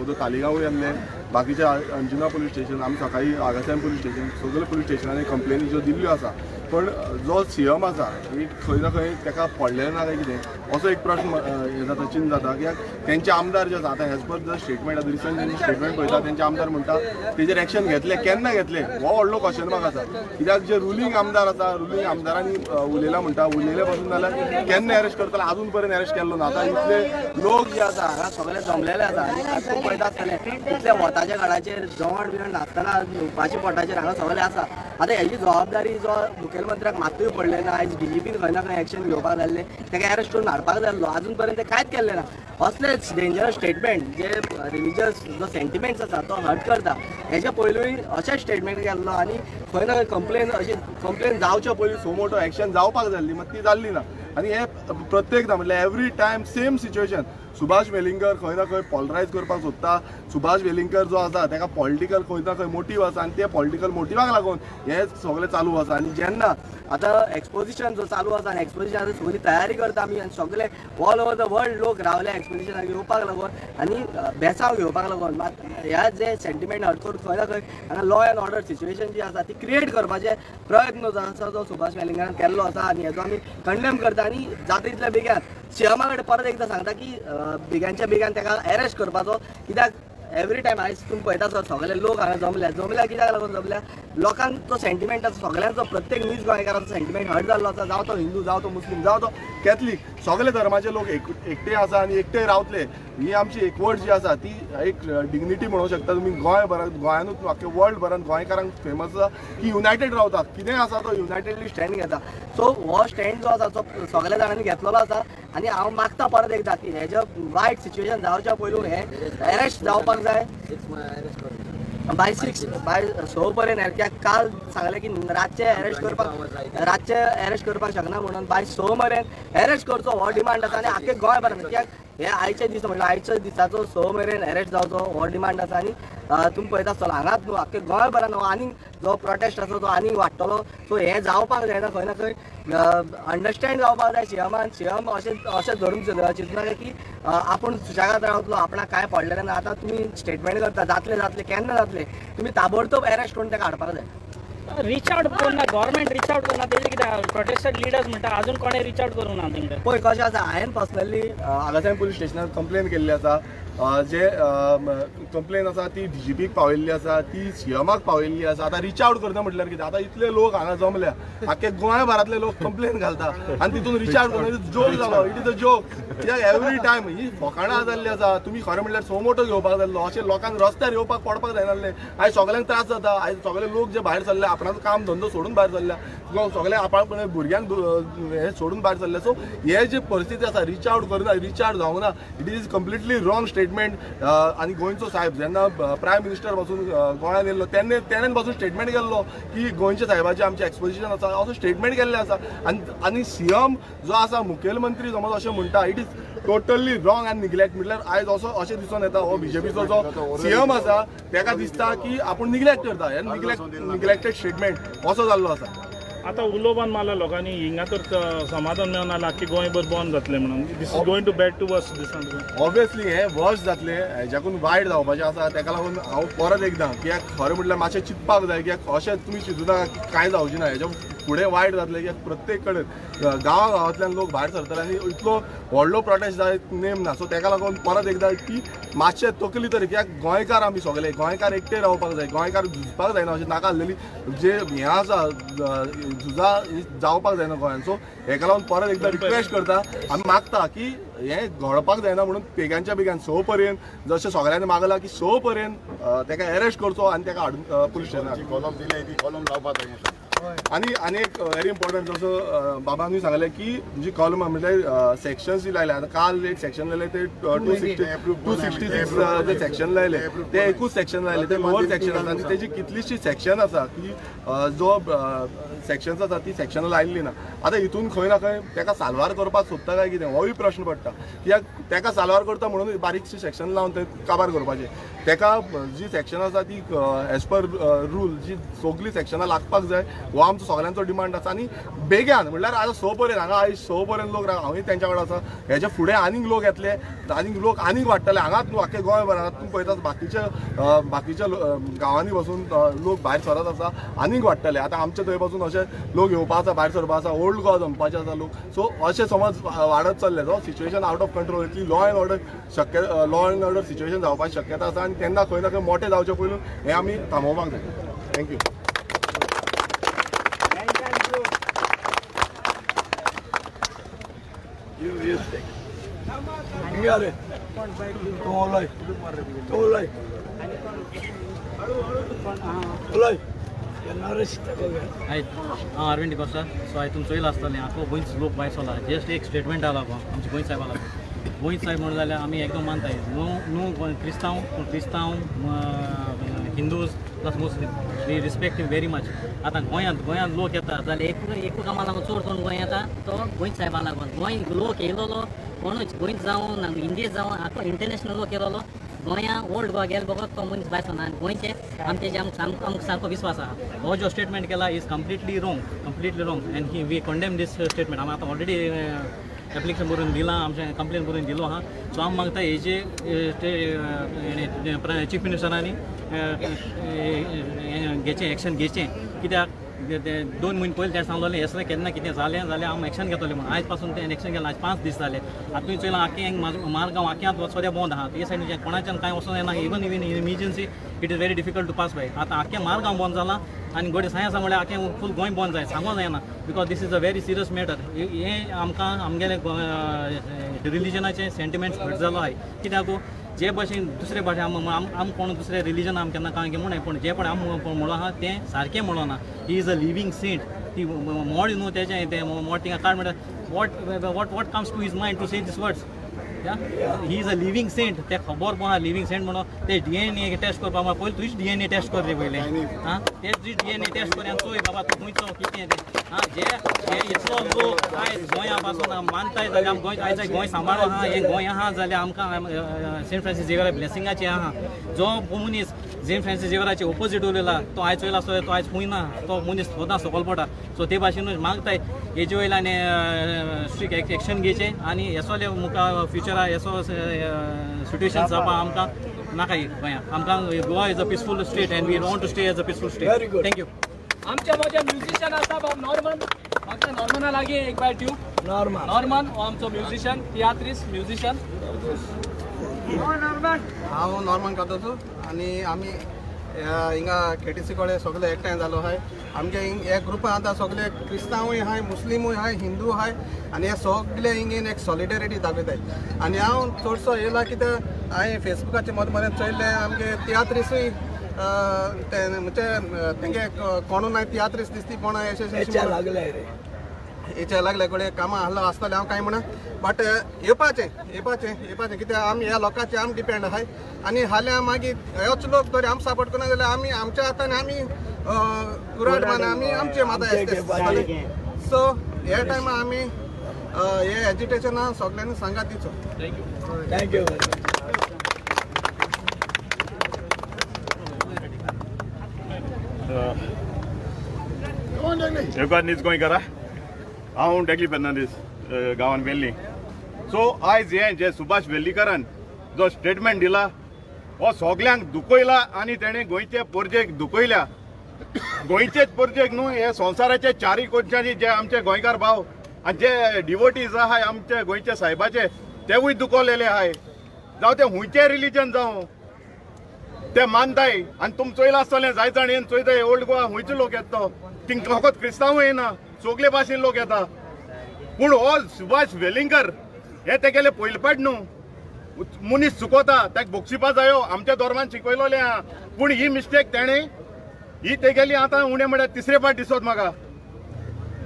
जो तालिगांवूय आसले, बाकीचे अंजुना पुलीस स्टेशन, आमी सकाळी आगासायम पुलीस स्टेशन, सगळे पुलीस स्टेशनांनी कंप्लेनी ज्यो दिल्ल्यो आसा. पण जो सीएम आसा एक खंय ना खंय ताका पडलें ना काय कितें असो एक प्रश्न हे जाता, चिंत जाता. कित्याक तेंचे आमदार जे आसा आतां एज पर the statement आतां रिसंट तेंचे स्टेटमेंट पळयता, तेंचे आमदार म्हणटा तेजेर एक्शन घेतले, केन्ना घेतले हो व्हडलो क्वेश्चन मार्क आसा. कित्याक जे रुलींग आमदार आसा, रुलींग आमदारांनी उलयला म्हणटा, उलयले पासून जाल्यार केन्ना अरेस्ट करतले, अजून पर्यंत अरेस्ट केल्लो ना. आतां इतले लोक जे आसा हांगा सगळे जमलेले आसा आनी तूं पळयता आसतलें इतले वताच्या काळाचेर जेवण बिवण नासतना उपाशी पोटाचेर हांगा सगळे आसा. आतां हेजी जबाबदारी जो मुखेलमंत्र्याक मात्तूय पडलें ना. आयज डीजीपीन खंय ना खंय एक्शन घेवपाक जाल्लें, ताका अरेस्ट करून हाडपाक जाल्लो, आजून पर्यंत कांयच केल्लें ना. असले डेंजरस स्टेटमेंट जे रिलीजियस जो सेंटिमेंट्स आसा तो हर्ट करता. हेच्या पयलूय अशेंच स्टेटमेंट केल्लो आनी खंय ना खंय कंप्लेन अशी कंप्लेन जावच्या पयलीं सो मोटो एक्शन जावपाक जाल्ली, मात ती जाल्ली ना. आनी हे प्रत्येकदां म्हटल्यार every time same situation. Subhash Welingkar खंय ना खंय पॉलरायज करपाक सोदता. सुभाष वेलिंगकर जो आसा ताका पॉलिटिकल खंय ना खंय मोटीव आसा आनी ते पॉलिटिकल मोटिवाक लागून हें सगळें चालू आसा. आनी जेन्ना आतां एक्सपोजिशन जो चालू आसा आनी एक्सपोजिशनाची सगळी तयारी करता आमी आनी सगळे ऑल ओवर the world लोक रावले एक्सपोजिशनाक येवपाक लागून आनी बेसांव घेवपाक लागून. मात ह्या जे सेंटिमेंट हर्ट करून खंय ना खंय हांगा लॉ एंड ऑर्डर सिच्युएशन जी आसा ती क्रिएट करपाचे प्रयत्न जो आसा तो सुभाष वेलिंगकारान केल्लो आसा आनी हेजो आमी कंडेम करता. आनी जाता तितल्या बेगीन सीएमा कडेन परत एकदां सांगता की बेगानच्या बेगान ताका अरेस्ट करपाचो. कित्याक एवरी टायम आयज तुमी पळयता सर सगळे लोक हांगा जमल्या, जमल्या कित्याक लागून जमल्या, लोकांक तो सेंटिमेंट आसा सगळ्यांचो, प्रत्येक नीज गोंयकाराचो सेंटिमेंट हर्ट जाल्लो आसा, जावं तो हिंदू, जावं तो मुस्लीम, जावं तो कॅथलीक, सगळे धर्माचे लोक एकटे आसा आनी एकटे रावतले. ही आमची एकवट जी आसा ती एक डिग्निटी म्हणूंक शकता तुमी. गोंयभरात, गोंयानूच आख्खे वर्ल्ड भरान गोंयकारांक फेमस आसा की युनायटेड रावता, कितेंय आसा तो युनायटेडली स्टँड घेता. सो हो स्टँड जो आसा तो सगळ्या जाणांनी घेतलेलो आसा आनी हांव मागता परत एकदां की हेज्या वायट सिच्युएशन जावच्या पयलू हें अरेस्ट जावपाक जाय. बाय 6 बाय 6 पर्यंत, कित्याक काल सांगलें की रातचे अरेस्ट करपाक शकना म्हणून बाय 6 मेरेन अरेस्ट करचो हो डिमांड आसा. आनी आख्खे गोंयभरान, कित्याक हे आयचे दीस म्हणल्यार आयच्या दिसाचो 6 मेरेन अरेस्ट जावचो हो डिमांड आसा. आनी तुमी पळयता आसतलो हांगाच न्हू आख्खे गोंयभरान हो आनीक जो प्रोटेस्ट आसा तो आनीक वाडटलो. सो हें जावपाक जायना, खंय ना खंय अंडरस्टँड जावपाक जाय सीएमान. सीएम अशें अशें धरून चिंतनाका की आपूण सुशेगाद रावतलो, आपणाक कांय पडलेलें ना. आतां तुमी स्टेटमेंट करता जातलें जातलें, केन्ना जातलें? तुमी ताबडतोब अरेस्ट करून ताका हाडपाक जाय. रीच आउट करूना, गव्हर्मेंट रीच आउट करना, तेजें कितें प्रोटेस्टर लिडर्स म्हणटा अजून कोणें रीच आउट करूंक ना तेंकां. पळय कशें आसा, हांवें पर्सनली आगासाहेब पुलीस स्टेशनार कंप्लेन केल्ली आसा. जे कंप्लेन आसा ती डीजीपीक पावयल्ली आसा, ती सीएमाक पावयल्ली आसा. आतां रिच आवट करता म्हटल्यार कितें, आतां इतले लोक हांगा जमल्या, आख्खे गोंयभरांतले लोक कंप्लेन घालता आनी तितून रिच आवट करता, जोक जालो. It is a joke. कित्याक एवरी टायम ही फकाणां जाल्ली आसा. तुमी खरें म्हटल्यार सो मोटो घेवपाक जाल्लो, अशें लोकांक रस्त्यार येवपाक पडपाक जायनासलें. आयज सगल्यांक त्रास जाता. आयज सगळे लोक जे भायर सरले आपणाचो काम धंदो सोडून भायर सरल्या, सगळे आपण भुरग्यांक हे सोडून भायर सरले. सो हे जे परिस्थिती आसा, रिच आवट करना, रिच आवट जावंक ना, it is completely wrong statement. आनी गोंयचो साहेब जेन्ना प्रायम मिनिस्टर पासून गोंयांत येयल्लो तेणेन पासून स्टेटमेंट केल्लो की गोंयच्या साहेबाचें आमचें एक्सपोजिशन आसा, असो स्टेटमेंट केल्लें आसा. आनी आनी सीएम जो आसा मुखेलमंत्री समज अशें म्हणटा, it is totally wrong and neglect. म्हटल्यार आयज असो अशें दिसून येता हो बीजेपीचो जो सीएम आसा तेका दिसता की आपूण निग्लेक्ट करता. हे निग्लेक्टेड स्टेटमेंट असो जाल्लो आसा. आतां उलोवपान मारला लोकांनी, हिंगा तर समाधान मेळना आख्खी गोंयभर बंद जातलें म्हणून. This is going to bad to worse दिसान. ऑब्वियसली हें वर्स जातलें, हेज्याकून वायट जावपाचें आसा. तेका लागून हांव परत एकदां कित्याक खरें म्हटल्यार मातशें चिंतपाक जाय, कित्याक अशें तुमी चिंतूं नाका की कांय जावचें ना, हेज्या फुडें वायट जातलें. कित्याक प्रत्येक कडेन गांवा गांवांतल्यान लोक भायर सरतले आनी इतलो व्हडलो प्रोटेस्ट जायत नेम ना. सो तेका लागून परत एकदां की मातशें तकली तरी, कित्याक गोंयकार आमी सगळे, गोंयकार एकटे रावपाक जाय, गोंयकार झुजपाक जायना अशें नाका आसलेली जे हें आसा झुजां जावपाक जायना गोंयांत. सो हेका लागून परत एकदां रिक्वेस्ट करता, आमी मागता की हें घडपाक जायना म्हणून बेगानच्या बेगान 6 पर्यंत जशें सगळ्यांनी मागलां की 6 पर्यंत तेका अरेस्ट करचो आनी तेका हाडून पुलीस स्टेशनार. आनी आनी एक व्हेरी इम्पॉर्टंट, जसो बाबांनी सांगलें की जी कॉलम म्हटल्यार सेक्शन्स जी लायले, आतां काल एक सेक्शन लायले ते 266 जे सेक्शन लायले ते एकूच सेक्शन लायले, ते लोअर सेक्शन आसा. आनी तेजी कितलीशी सेक्शन आसा की जो सेक्शन्स आसा ती सेक्शनां लायल्ली ना. आतां हितून खंय ना खंय तेका साल्वार करपाक सोदता काय कितें होय प्रश्न पडटा. कित्याक तेका साल्वार करता म्हणून बारीकशी सेक्शन लावन ते काबार करपाचें. तेका जी सेक्शन आसा ती एज पर रूल जी सगळीं सेक्शनां लागपाक जाय, हो आमचो सगळ्यांचो डिमांड आसा. आनी बेगान म्हणल्यार आतां 6 पर्यंत हांगा आयज 6 पर्यंत लोक हांवूय तेंच्या कडेन आसा, हेच्या फुडें आनीक लोक येतले, आनीक लोक आनीक वाडटले. हांगाच न्हू आख्खे गोंयभर तुमी पळयता बाकीच्या बाकीच्या गांवांनी बसून लोक भायर सरत आसा, आनीक वाडटले. आतां आमच्या थंय पासून अशे लोक येवपा आसा, भायर सरपा आसा, ओल्ड गोवा जमपाचे आसा लोक. सो अशें समज वाडत चल्ले, so situation out of control येतली, लॉ एंड ऑर्डर शक्य, लॉ एंड ऑर्डर सिच्युएशन जावपाची शक्यता आसा. आनी तेन्ना खंय ना खंय मोटें जावचें पयलू हें आमी थांबोवपाक जाय. Thank you. हांव अरविंद डिकोस्टा. सो हांवें तुमचो चोयला आसतलें आखो गोंयच लोक भायर सरला. जस्ट एक स्टेटमेंट आला गो आमच्या गोंय साहेबा लागून. गोंय साहेब म्हणून जाल्यार आमी एकदम मानताय न्हू न्हू क्रिस्तांव, पूण क्रिस्तांव Hindus plus Muslim we respect you very much. आतां गोंयांत गोंयांत लोक येता जाल्यार एकू कामा लागून चड करून गोंय येता तो गोंय साहेबा लागून. गोंय लोक येयलोलो कोणूच गोंयच जावं इंडिये जावं आखो इंटरनॅशनल लोक येयलोलो गोंया ओल्ड गोवा गेले बगर तो मनीस भायर सरना. आनी गोंयचे आमचे आमकां सारको विस्वास आसा. हो जो स्टेटमेंट केला is completely wrong, completely wrong and he we condemn this statement. आमी आतां ऑलरेडी एप्लिकेशन बरोवन दिलां, आमचें कंप्लेन बरोवन दिलो आहा. सो आमी मागता हेजे चीफ मिनिस्टरांनी घेचें एक्शन घेचें. कित्याक 2 म्हयने पयलीं तेणें सांगलेलें हें सगळें केन्ना कितें जालें जाल्यार आमी एक्शन घेतलें म्हणून. आयज पासून तेणें एक्शन घेतलें, आयज 5 दीस जाले. आतां तुवें चोयलां आख्खें मारगांव आख्यांत सद्या बंद आहा. ते सायडीन कोणाच्यान कांय वचोंक जायना. Even even in emergency it is very difficult to pass by. आतां आख्खें मारगांव बंद जालां आनी घडये सायन्स आसा म्हणल्यार आख्खें फूल गोंय बंद जाय, सांगूंक जायना. Because this is a very serious matter. हें आमकां आमगेलें रिलिजनाचें सेंटिमेंट्स हर्ट जालो आहाय. कित्याक जे भाशेन दुसरे भाशेन आम कोण दुसरे रिलीजन आम केन्ना कांय म्हणून, पूण जे पण आम म्हणलो आहा तें सारकें म्हणलो ना. He is a living saint. ती मोड न्हू तेजें तें मोड थिंगा काड म्हणल्यार what what what comes to his mind to say this words. He is a living saint. ते खबर पळोवना लिव्हिंग सेंट म्हणून ते DNA test करपाक पयलीं तुजीच DNA test कर रे पयलें. आं, ते तुजी DNA test कर आनी चोय बाबा तूं खंयचो कितें तें. आं, जे जे इतलो लोक आयज गोंया पासून मानताय जाल्यार आम गोंय आयज गोंय सांबाळो आहा, हें गोंय आहा जाल्यार आमकां सेंट फ्रांसीस झेवियरा ब्लेसिंगाचें आहा. जो मनीस सेंट फ्रांसीस झेवियराचे ओपोजीट उलयला तो आयज चोयला आसतो तो आयज खूंय ना, तो मनीस सदां सकयल पडटा. सो ते भाशेनूच मागताय हेजे वयल्यान स्ट्रिक्ट एक्शन घेवचें आनी हेसोले मुखार फ्युचरा हेसो सिट्युएशन जावपा आमकां नाका गोंया. आमकां Goa is a peaceful state and we want to stay as a peaceful state. Thank you. आमच्या म्हजे म्युझिशियन आसा बाब नॉर्मन, म्हाका नॉर्मना लागीं एक बाय ट्यूब. नॉर्मन हो आमचो म्युझिशियन, तियात्रिस्ट म्युझिशियन. हांव नॉर्मन कार्दोजो आनी आमी हिंगा केटीसी कडेन सगळे एकठांय जालो आहाय. आमगे हिंग एक ग्रुपान आतां सगळे क्रिस्तांवूय आहाय, मुस्लिमूय आहाय, हिंदू आहाय आनी हे सगळे हिंगेन एक सॉलिडेरिटी दाखयताय. आनी हांव चडसो येयला कित्याक हांवें फेसबुकाचेर मदीं मदीं चोयल्लें आमगे तियात्रिसूय ते म्हणजे तेंगे कोणू नाय तियात्रीस दिसती कोणा अशें हेच्या लागले कडेन कामां आहलो आसतलें हांव कांय म्हणा, बट येवपाचें येवपाचें येवपाचें कित्याक आमी ह्या लोकांचे आमी डिपेंड आहाय. आनी हाल्यां मागीर हेच लोक जर आम सपोर्ट करना जाल्यार आमी आमच्या हातान आमी कुराड मान आमी आमचे माता आसतले. सो ह्या टायमार आमी हे एजिटेशना सगल्यांनी सांगात दिवचो. Thank you. येवकार नीज गोंयकारा, हांव डेकली फेर्नांदीस गांवान वेल्ली. सो आयज हें जे सुभाष वेल्लीकरान जो स्टेटमेंट दिला हो सगल्यांक दुखयला आनी तेणें गोंयचे पोरजेक दुखयल्या. गोंयचेच पोरजेक न्हू, हे संवसाराचे चारी कोनशांनी जे आमचे गोंयकार भाव आनी जे डिवोटीज आहाय आमचे गोंयचे सायबाचे तेवूय दुखवलेले आहाय. जावं ते हुंयचे रिलीजन जावं ते मानताय. आनी तुम चोयलां आसतलें जाय जाण येवन चोयताय ओल्ड गोवा हुंयचो लोक येता तो, थिंग फकत क्रिस्तांवूय येना, सगळे भाशेन लोक येता. पूण हो सुभाष वेलिंगकर हे तेगेले पयले पाट न्हू, मनीस चुकोता ताका बक्षिपा जायो आमच्या धर्मान शिकयलोलें आहा. पूण ही मिस्टेक तेणें ही तेगेली आतां उणें म्हळ्यार तिसरे पाट दिसत म्हाका.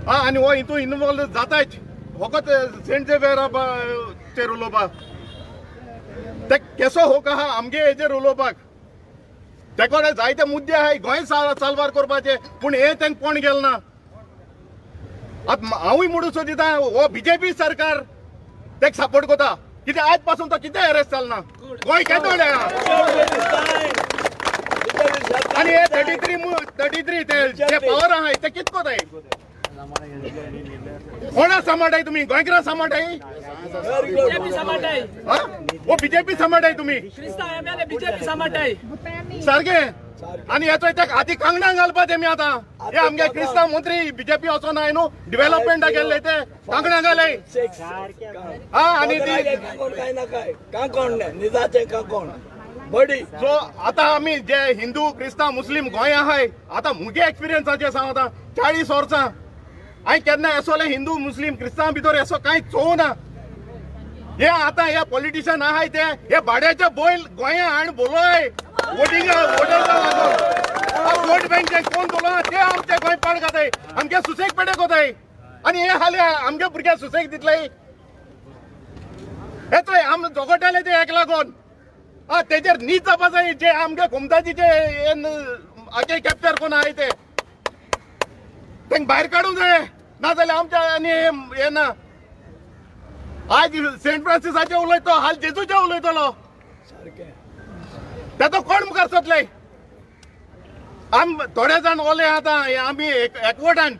आं, आनी हो हितून इनवॉल्व जाताच फकत सेंट झेवियराचेर उलोवपाक ते केसो होक आहा आमगे हेजेर उलोवपाक. तेका जायते मुद्दे आहाय गोंय साल्वार करपाचे, पूण हे तांकां कोण गेल ना. आतां हांवूय म्हणूंक सोदिता हो बीजेपी सरकार तेका सपोर्ट करता कित्याक आज पासून तो कितें अरेस्ट जालना गोंय केदो. आनी हे 33 ते जे पावर आहाय ते कितें कोताय? कोणा सांबाळटाय तुमी? गोंयकारां सांबाळटाय? हो बीजेपी सांबाळटाय तुमी सारकें. आनी हेचो तेका आदी कांगणां घालपा तेमी आतां. हे आमगे क्रिस्तांव मंत्री बीजेपी वचोन आहाय न्हू डिवेलपमेंटा गेल्ले ते कांगणां घालय. आं, आनी सो आतां आमी जे हिंदू क्रिस्तांव मुस्लीम गोंय आहाय आतां मुगे एक्सपिरियन्साचेर सांग आतां 40 वर्सां हांवें केन्ना एसोले हिंदू मुस्लीम क्रिस्तांव भितर एसो कांय चोवना. हे आतां हे पॉलिटिशियन आहाय ते हे भाड्याचे बैल गोंया हाण बोलोय वोटिंगा वोटर्सा लागून वोट बँक जे कोण दवरला ते आमचे गोंय पाड घाताय, आमगे सुसेग पेडे कोताय. आनी हे हाले आमगे भुरग्यांक सुसेग दितले हे चोय आम झगडटाले ते हेका लागून. आं, तेजेर नीज जावपा जाय जे आमगे गोमताजीचे आगे कॅप्चर कोण आहाय ते तांकां भायर काडूंक जाय, नाजाल्यार आमच्या आनी हे ना. आज सेंट फ्रांसिसाचे उलयतो, हाल जेजूचे उलयतलो, तेतो कोण मुखार सोदले? आम थोडे जाण ओले आतां आमी एकवटान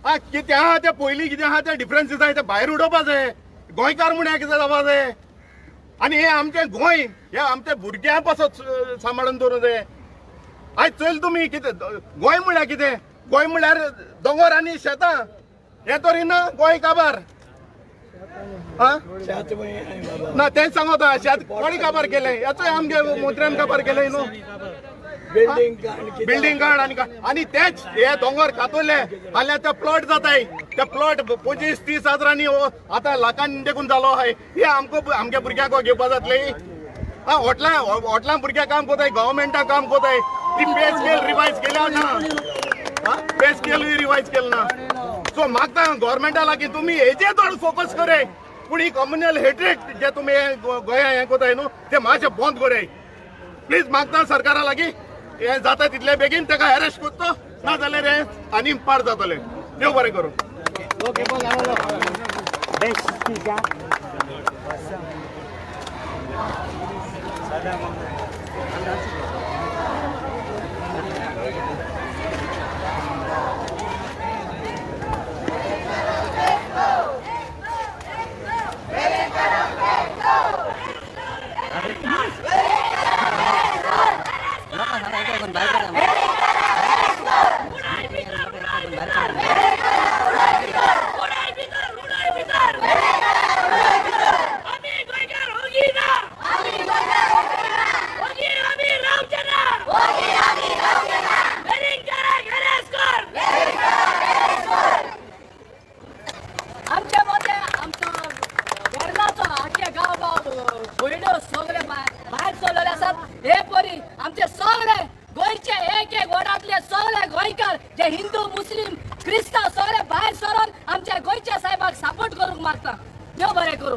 आं कितें आहा ते पयलीं कितें आहा ते डिफरन्सीस आहा ते भायर उडोवपा जाय. गोंयकार म्हूण एक जावपा जाय. आनी हें आमचें गोंय हें आमच्या भुरग्यां पासत सांबाळून दवरूंक जाय. आयज चोयल तुमी कितें गोंय म्हळ्यार कितें? गोंय म्हळ्यार दोंगर आनी शेतां, हें तरी ना गोंय काबार. ना तेंच सांगता शेत कोणी काबार केलें हेचोय आमगे मंत्र्यान काबार केलें न्हू, बिल्डींग काड आनी आनी तेच हे दोंगर कातोले हाल्यार ते प्लॉट जाताय, ते प्लॉट 25-30 हजारांनी आतां लाखांनी देखून जालो आहाय. हे आमकां आमगे भुरग्यांक घेवपा जातले? आं, हॉटलां हॉटलां भुरग्यांक काम कोताय, गव्हर्मेंटाक काम कोताय, ती पे स्केल रिवायज केल्या ना, पे स्केलूय रिवायज केल ना. सो मागता गव्हर्मेंटा लागीं तुमी हेजेर चड फोकस करे. पूण ही कम्युनल हेट्रेड जे तुमी गोंया हें कोताय न्हू ते मातशें बंद कराय प्लीज. मागता सरकारा लागीं हें जाता तितले बेगीन ताका अरेस्ट करचो, ना जाल्यार हें आनी पाड जातलें. देव बरें करूं. हिंदू मुस्लिम क्रिस्तांव सगळे भायर सरून आमच्या गोंयच्या साहेबाक सपोर्ट करूंक मागता. देव बरें करूं.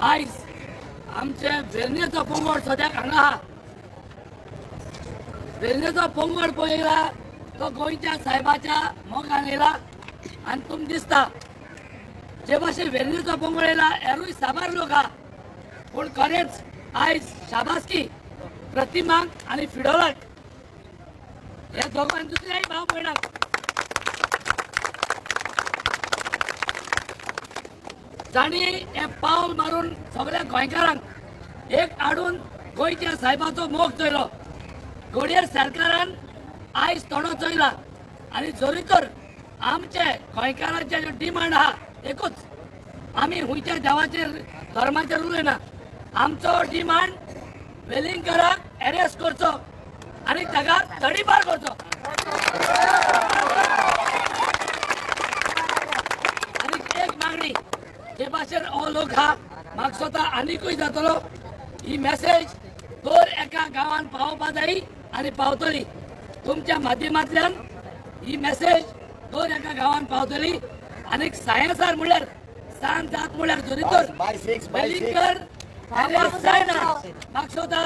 आयज आमचे वेर्णेचो पंगड सद्याक हांगा आहा. वेर्णेचो पंगड पळयला तो गोंयच्या साहेबाच्या मोगान येयला आनी तुमकां दिसता जे भाशेन वेर्णेचो पंगड येयला हेरूय साबार लोक आहा, पूण खरेंच आयज शाबासकी प्रतिमाक आनी फिडोलाक हे दोगांय दुसऱ्याय भाव भयणाक जांणी हें पावल मारून सगळ्या गोंयकारांक एक हाडून गोंयच्या साहेबाचो मोग चोयलो. घडये सरकारान आयज थोडो चोयला आनी जरी तर आमचे गोंयकारांचे जे डिमांड आहा एकूच, आमी खंयच्या देवाचेर धर्माचेर उलयना, आमचो डिमांड वेलिंगकराक अरेस्ट करचो आनी ताका तडीपार करचो. आनी एक मागणी जे भाशेन हो लोक आहा म्हाका स्वता आनिकूय जातलो ही मॅसेज दर एका गांवान पावोवपा जाय आनी पावतली. तुमच्या माध्यमांतल्यान ही मॅसेज दर एका गांवान पावतली. आनी सायन्सार म्हणल्यार सान जात म्हणल्यार जरी तर वेलिंगकर अरेस्ट जायना म्हाका स्वता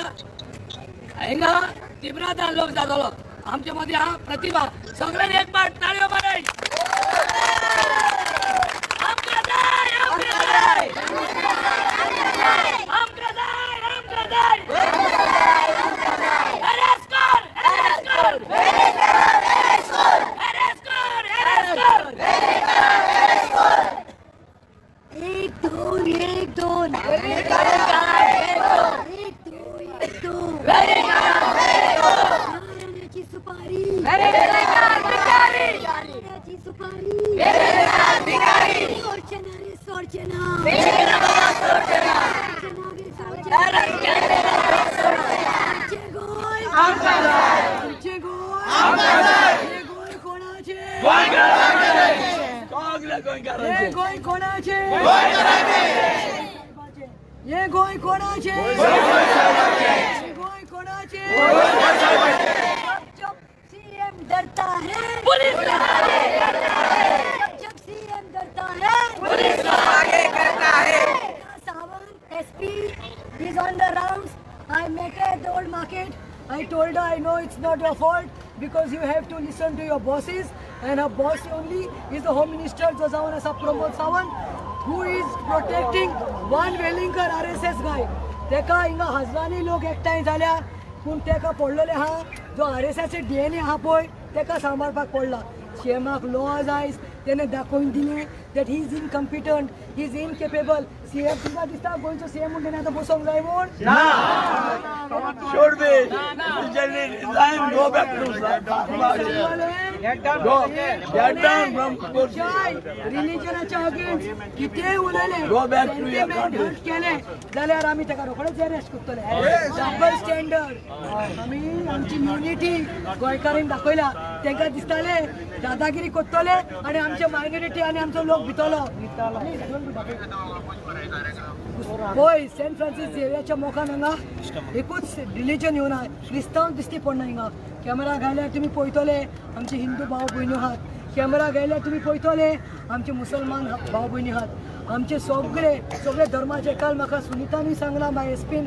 हिंगा तिब्रादा लोक जातलो. आमचे मदीं आहा प्रतिभा, सगळ्यांनी एक पाट ताळयो माराय. एक दोन एक दोन एक दोन एक दोन नारळाची सुपारी, नारळाची सुपारी. आमचें गोंय आमकां जाय, आमचें गोंय आमकां जाय. हें गोंय कोणाचें? हें गोंय कोणाचें? हें गोंय कोणाचें? हें गोंय कोणाचें? जब जब सीएम डरता है पुलिस आगे करता है, जब जब सीएम डरता है पुलिस आगे करता है. Sawant SP is on the rounds. I met her at the old market. I told her I know it's not your fault because you have to listen to your bosses, and her boss only is the Home Minister जो जावन आसा Pramod Sawant, who is protecting one Welingkar RSS guy. तेका हिंगा हजरांनी लोक एकठांय जाल्या, पूण तेका पडलेले आहा जो आरएसएसचे डीएनए आहा पळय तेका सांबाळपाक पडला. सीएमाक लॉज आयज तेणें दाखोवन दिलें that he is incompetent, he is incapable. CM तुमकां दिसता गोंयचो सीएम म्हणटा आतां बसोंक जाय म्हूण? Should be immediately resign, go back to go, get down from kursi. रिलिजनाच्या अगेन्स्ट कितेंय उलयलें, Go back to your sentiment country. Hurt केलें जाल्यार आमी ताका रोखडेच अरेस्ट करतले. Double standard. आमी आमची युनिटी गोंयकारांक दाखयला. तांकां दिसतालें दादागिरी करतले आनी आमचे मायनॉरिटी आनी आमचो लोक भितलो. पळय सेंट फ्रांसीस झेवियराच्या मोखान हांगा एकूच रिलिजन येवना, क्रिस्तांव दिश्टी पडना. हिंगा कॅमेरा घाल्यार तुमी पळयतले आमचे हिंदू भाव भयणी आहात, कॅमेरा घाल्यार तुमी पळयतले आमचे मुसलमान भाव भयणी आहात, आमचे सगळे सगळे धर्माचे. काल म्हाका सुनितानूय सांगलां, मागीर एसपीन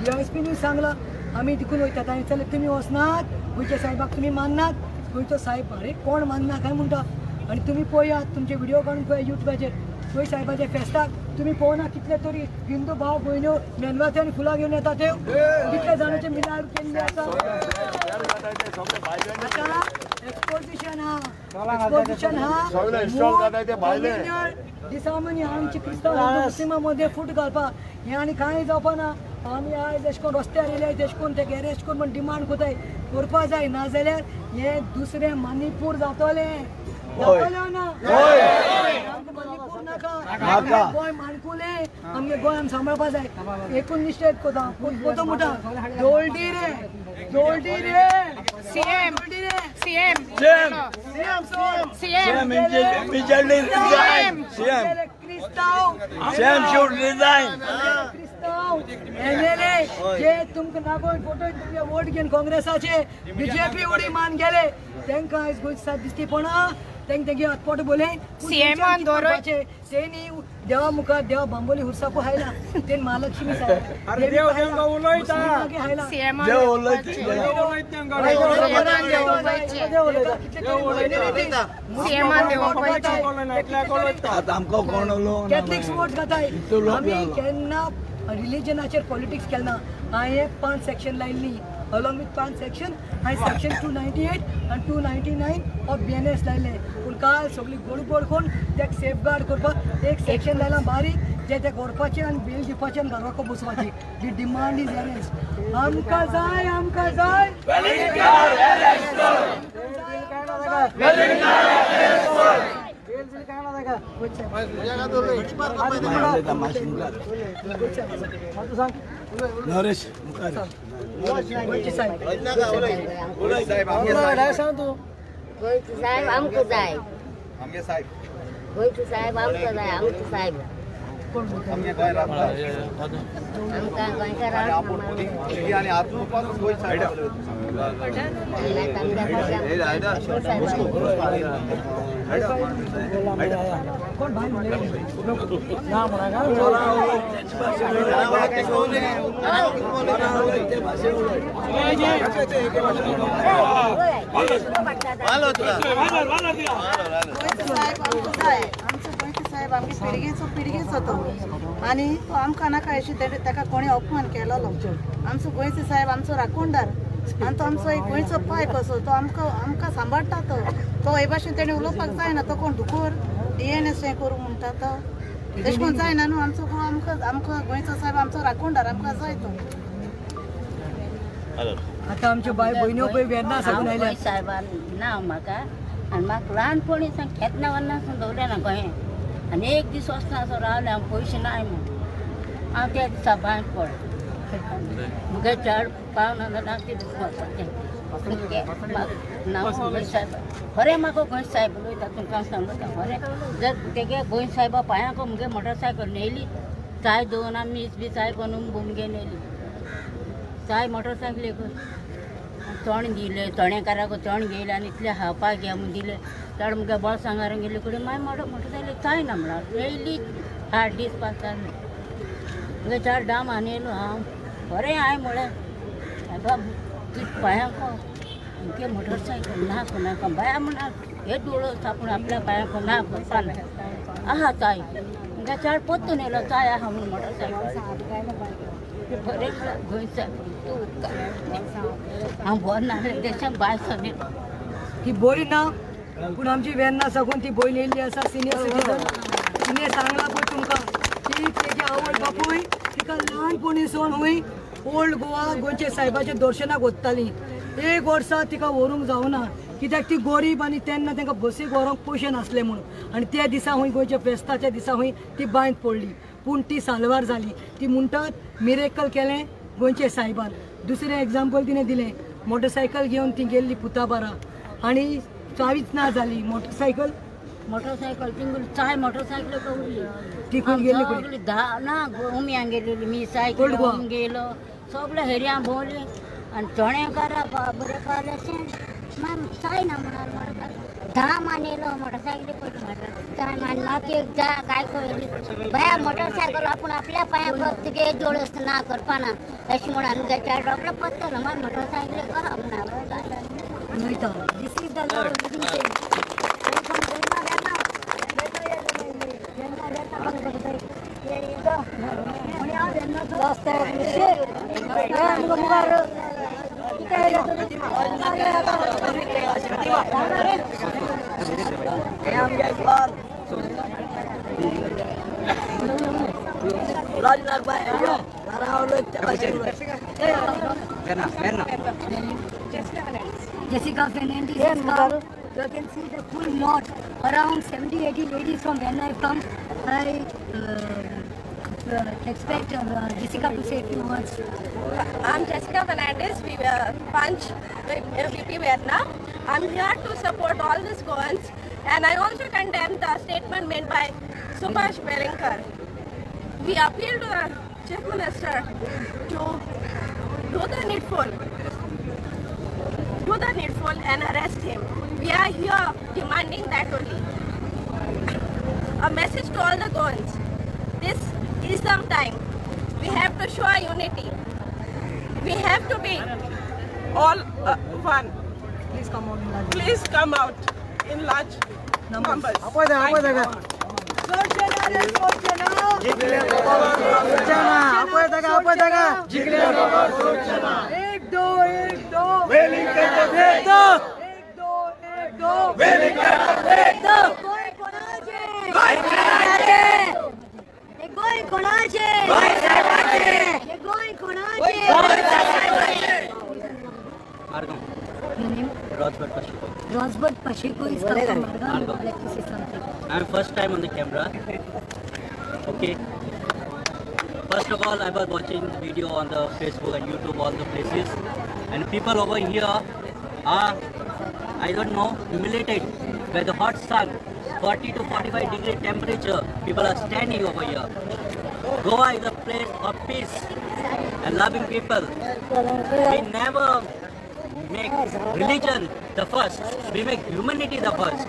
डीआयएसपीनूय सांगलां, आमी तिकून वयता. तांणी विचारलें तुमी वचनात, गोंयच्या साहेबाक तुमी माननात? गोंयचो साहेब अरे कोण मानना काय म्हणटा? आनी तुमी पळयात, तुमचे व्हिडिओ काडून पळया युट्यूबाचेर, गोंय साहेबाच्या फेस्ताक तुमी पळोवना कितले तरी हिंदू भाव भयण्यो मेणवाती आनी फुलां घेवन येता त्यो, कितले जाणांचे मिलाद केल्ले आसा. आतां एक्सपोजिशन हा, एक्सपोजिशन हा दिसामनी आमची क्रिस्तांव हिंदू मुस्लिमां मदें फूट घालपाक हें आनी कांय जावपा ना. आमी आयज एशें करून रस्त्यार येयले, तेशें करून ते अरेस्ट करून म्हण डिमांड कोताय, करपा जाय, नाजाल्यार हें दुसरें मणिपूर जातलें. जातलें ना? आमकां मणिपूर नाका, आमगे गोंय माणकुलें, आमगे गोंय आमी सांबाळपा जाय. एकूण निश्चय कोता कोतो म्हणटा जोल्टी रे, जोल्टी रे, सीएम जोल्टी रे, CM CM. CM CM immediately resign. CM. क्रिस्तांव CM should resign. क्रिस्तांव एमएलए जे तुमकां नागोवन फोटो तुमगे वोट घेवन काँग्रेसाचे बीजेपी उडी मान गेले, तांकां आयज गोंयची साथ दिसती पडना. तांकां तेगे हतपोट बोले सीएमान दवरोय. तेणी देवा मुखार देवा बांबोली हुरसाकू हायला, तेणी महालक्ष्मी हायला. सीएमान देव उलयता. सीएमान देवोवपाचें. आतां आमकां कोण उलोवना. कॅथलिक्स वोट घाताय. इतलो लोक आमी जालो. केन्ना रिलिजनाचेर पॉलिटिक्स केलना. हांवें 5 सेक्शन लायल्ली, अलॉंग विथ 5 सेक्शन हांवें सेक्शन 298 आनी 299 ऑफ बीएनएस लायले. पूण काल सगळी गडबड करून तेका सेफगार्ड करपाक एक सेक्शन लायलां बारीक, जे ते व्हरपाचें आनी बेल दिवपाचें आनी घराक बसोवपाचें. दी डिमांड is arrest. आमकां जाय, आमकां जाय. नरेश मुखार. गोंयचो साहेब आमकां जाय, आमगे साहेब, गोंयचो साहेब आमकां जाय, आमचो साहेब आमगे गोंय राखता. आमकां गोंयकारांक आनी आत्मपासून गोंय साहेब. कोण भाई म्हणले गोंयचो साहेब आमकां जाय, आमचो गोंयचो साहेब आमगे पिळगेचो पिळगेचो तो, आनी तो आमकां नाका अशें ताका कोणी अपमान केलोलो. आमचो गोंयचो साहेब आमचो राखणदार आनी तो आमचो एक गोंयचो पाय कसो, तो आमकां आमकां सांबाळटा. तो तो हे भाशेन तेणें उलोवपाक जायना. तो कोण दुकोर डीएनएस हें करूं म्हणटा तो, तशें करून जायना न्हू. आमचो आमकां आमकां गोंयचो साहेब आमचो राखणदार, आमकां जाय तो. आतां आमच्यो बाय भयण्यो पळय वेर्ना साकून आयल्यात. साहेबान ना म्हाका आनी म्हाका ल्हानपणी सावन केन्ना वन्ना सावन दवरलें ना गोंयांत, आनी एक दीस वचना असो रावलें हांव, पयशे नाय म्हूण हांव त्या दिसा बांय पडलें. मुगे चेड पावना जाल्यार कितें करपाचें नांव गोंय साहेब खरें म्हाका गोंय साहेब उलयता तुमकां सांगता खरें जर तेगे गोंय साहेबा पांयांक मुगे मोटरसायकल नेली चाय दवरना मीस बी चाय करून मुगे नेली चाय मोटरसायकलीक तण दिले तणेकाराक तण घेयले आनी इतले खावपाक घे म्हूण दिले चड मुगे बोळसांगार गेल्ले कडेन मागीर मोटरसायकली चाय ना म्हणल्यार येयली 8 दीस पास जाले मुगे 4 डाम आनी येयलो हांव बरें हांवें म्हळें सायबा तुज पांयांक मुगे मोटरसायकल ना कोणाक बाया म्हणा हे दोळो आपूण आपल्या पांयांक ना करपा ना आहा चाय मुगे 4 पोत्तून येयलो चाय आहा म्हणून मोटरसायकल बरें गोंय सायब तूं हांव बरें नासलें देशाक भायर सरलें ती बरी ना पूण आमची वेर्ना साकून ती भयण येयल्ली आसा सिनियर सिटीजन. तिणें सांगलां पळय तुमकां की तेजी आवय बापूय तिका ल्हानपणी सावन हूंय ओल्ड गोवा गोंयचे सायबाच्या दर्शनाक वताली. एक वर्सा तिका व्हरूंक जावना कित्याक ती गरीब आनी तेन्ना तांकां बसीक व्हरूंक पयशे नासले म्हणून. आनी त्या दिसा हूंय गोंयच्या फेस्ताच्या दिसा हूंय ती बांयत पडली पूण ती साल्वार जाली. ती म्हणटात मिरेकल केलें गोंयचे सायबान. दुसरें एग्जाम्पल तिणें दिलें मोटरसायकल घेवन ती गेल्ली पुताबारा आनी चावीच ना जाली मोटरसायकल मोटरसायकल तिंगली चाय मोटरसायकल कवली ती खंय गेल्ली सगळी धा ना उम्यां गेलेली मी सायकल घेवन गेलो सगळे हेरयां भोंवली आनी चणेकारा बरें पावलें मागीर चाय ना म्हणून मोटरसायकल 10 मान येयलो मोटरसायकली पडली चाय मान म्हाका एक जा काय कळली बाया मोटरसायकल आपूण आपल्या पांयाक तुगे दोळस ना करपा ना अशें म्हणून मुगे चार रोकडो पत्तलो मागीर मोटरसायकली करा म्हणून. This is the love living thing. Jessica Fernandez has come. You can see the full lot. Around 70-80 ladies from Verna have come. I expect Jessica to say a few words. I'm Jessica Fernandez, we Panch VP Verna. I'm here to support all these Goans, and I also condemn the statement made by Subhash Velingkar. We appeal to the Chief Minister to do the needful. Do the needful and arrest him. We are here demanding that only. A message to all the Goans. This is some time. We have to show our unity. We have to be all one. Please come out in large. Please come out in large numbers. एक दो एक दो 1 2 1 2 गोंय कोणाचें गोंय कोणाचें गोंय कोणाचें. Your name? Rosbert Pacheco. Rosbert Pacheco is come from Margao. I would like to say something. I'm first time on the camera. Okay. First of all, I was watching the video on the Facebook and YouTube, all the places, and people over here are, I don't know, humiliated by the hot sun, 40 to 45 degree temperature. People are standing over here. Goa is a place of peace and loving people. We never make religion the first. We make humanity the first.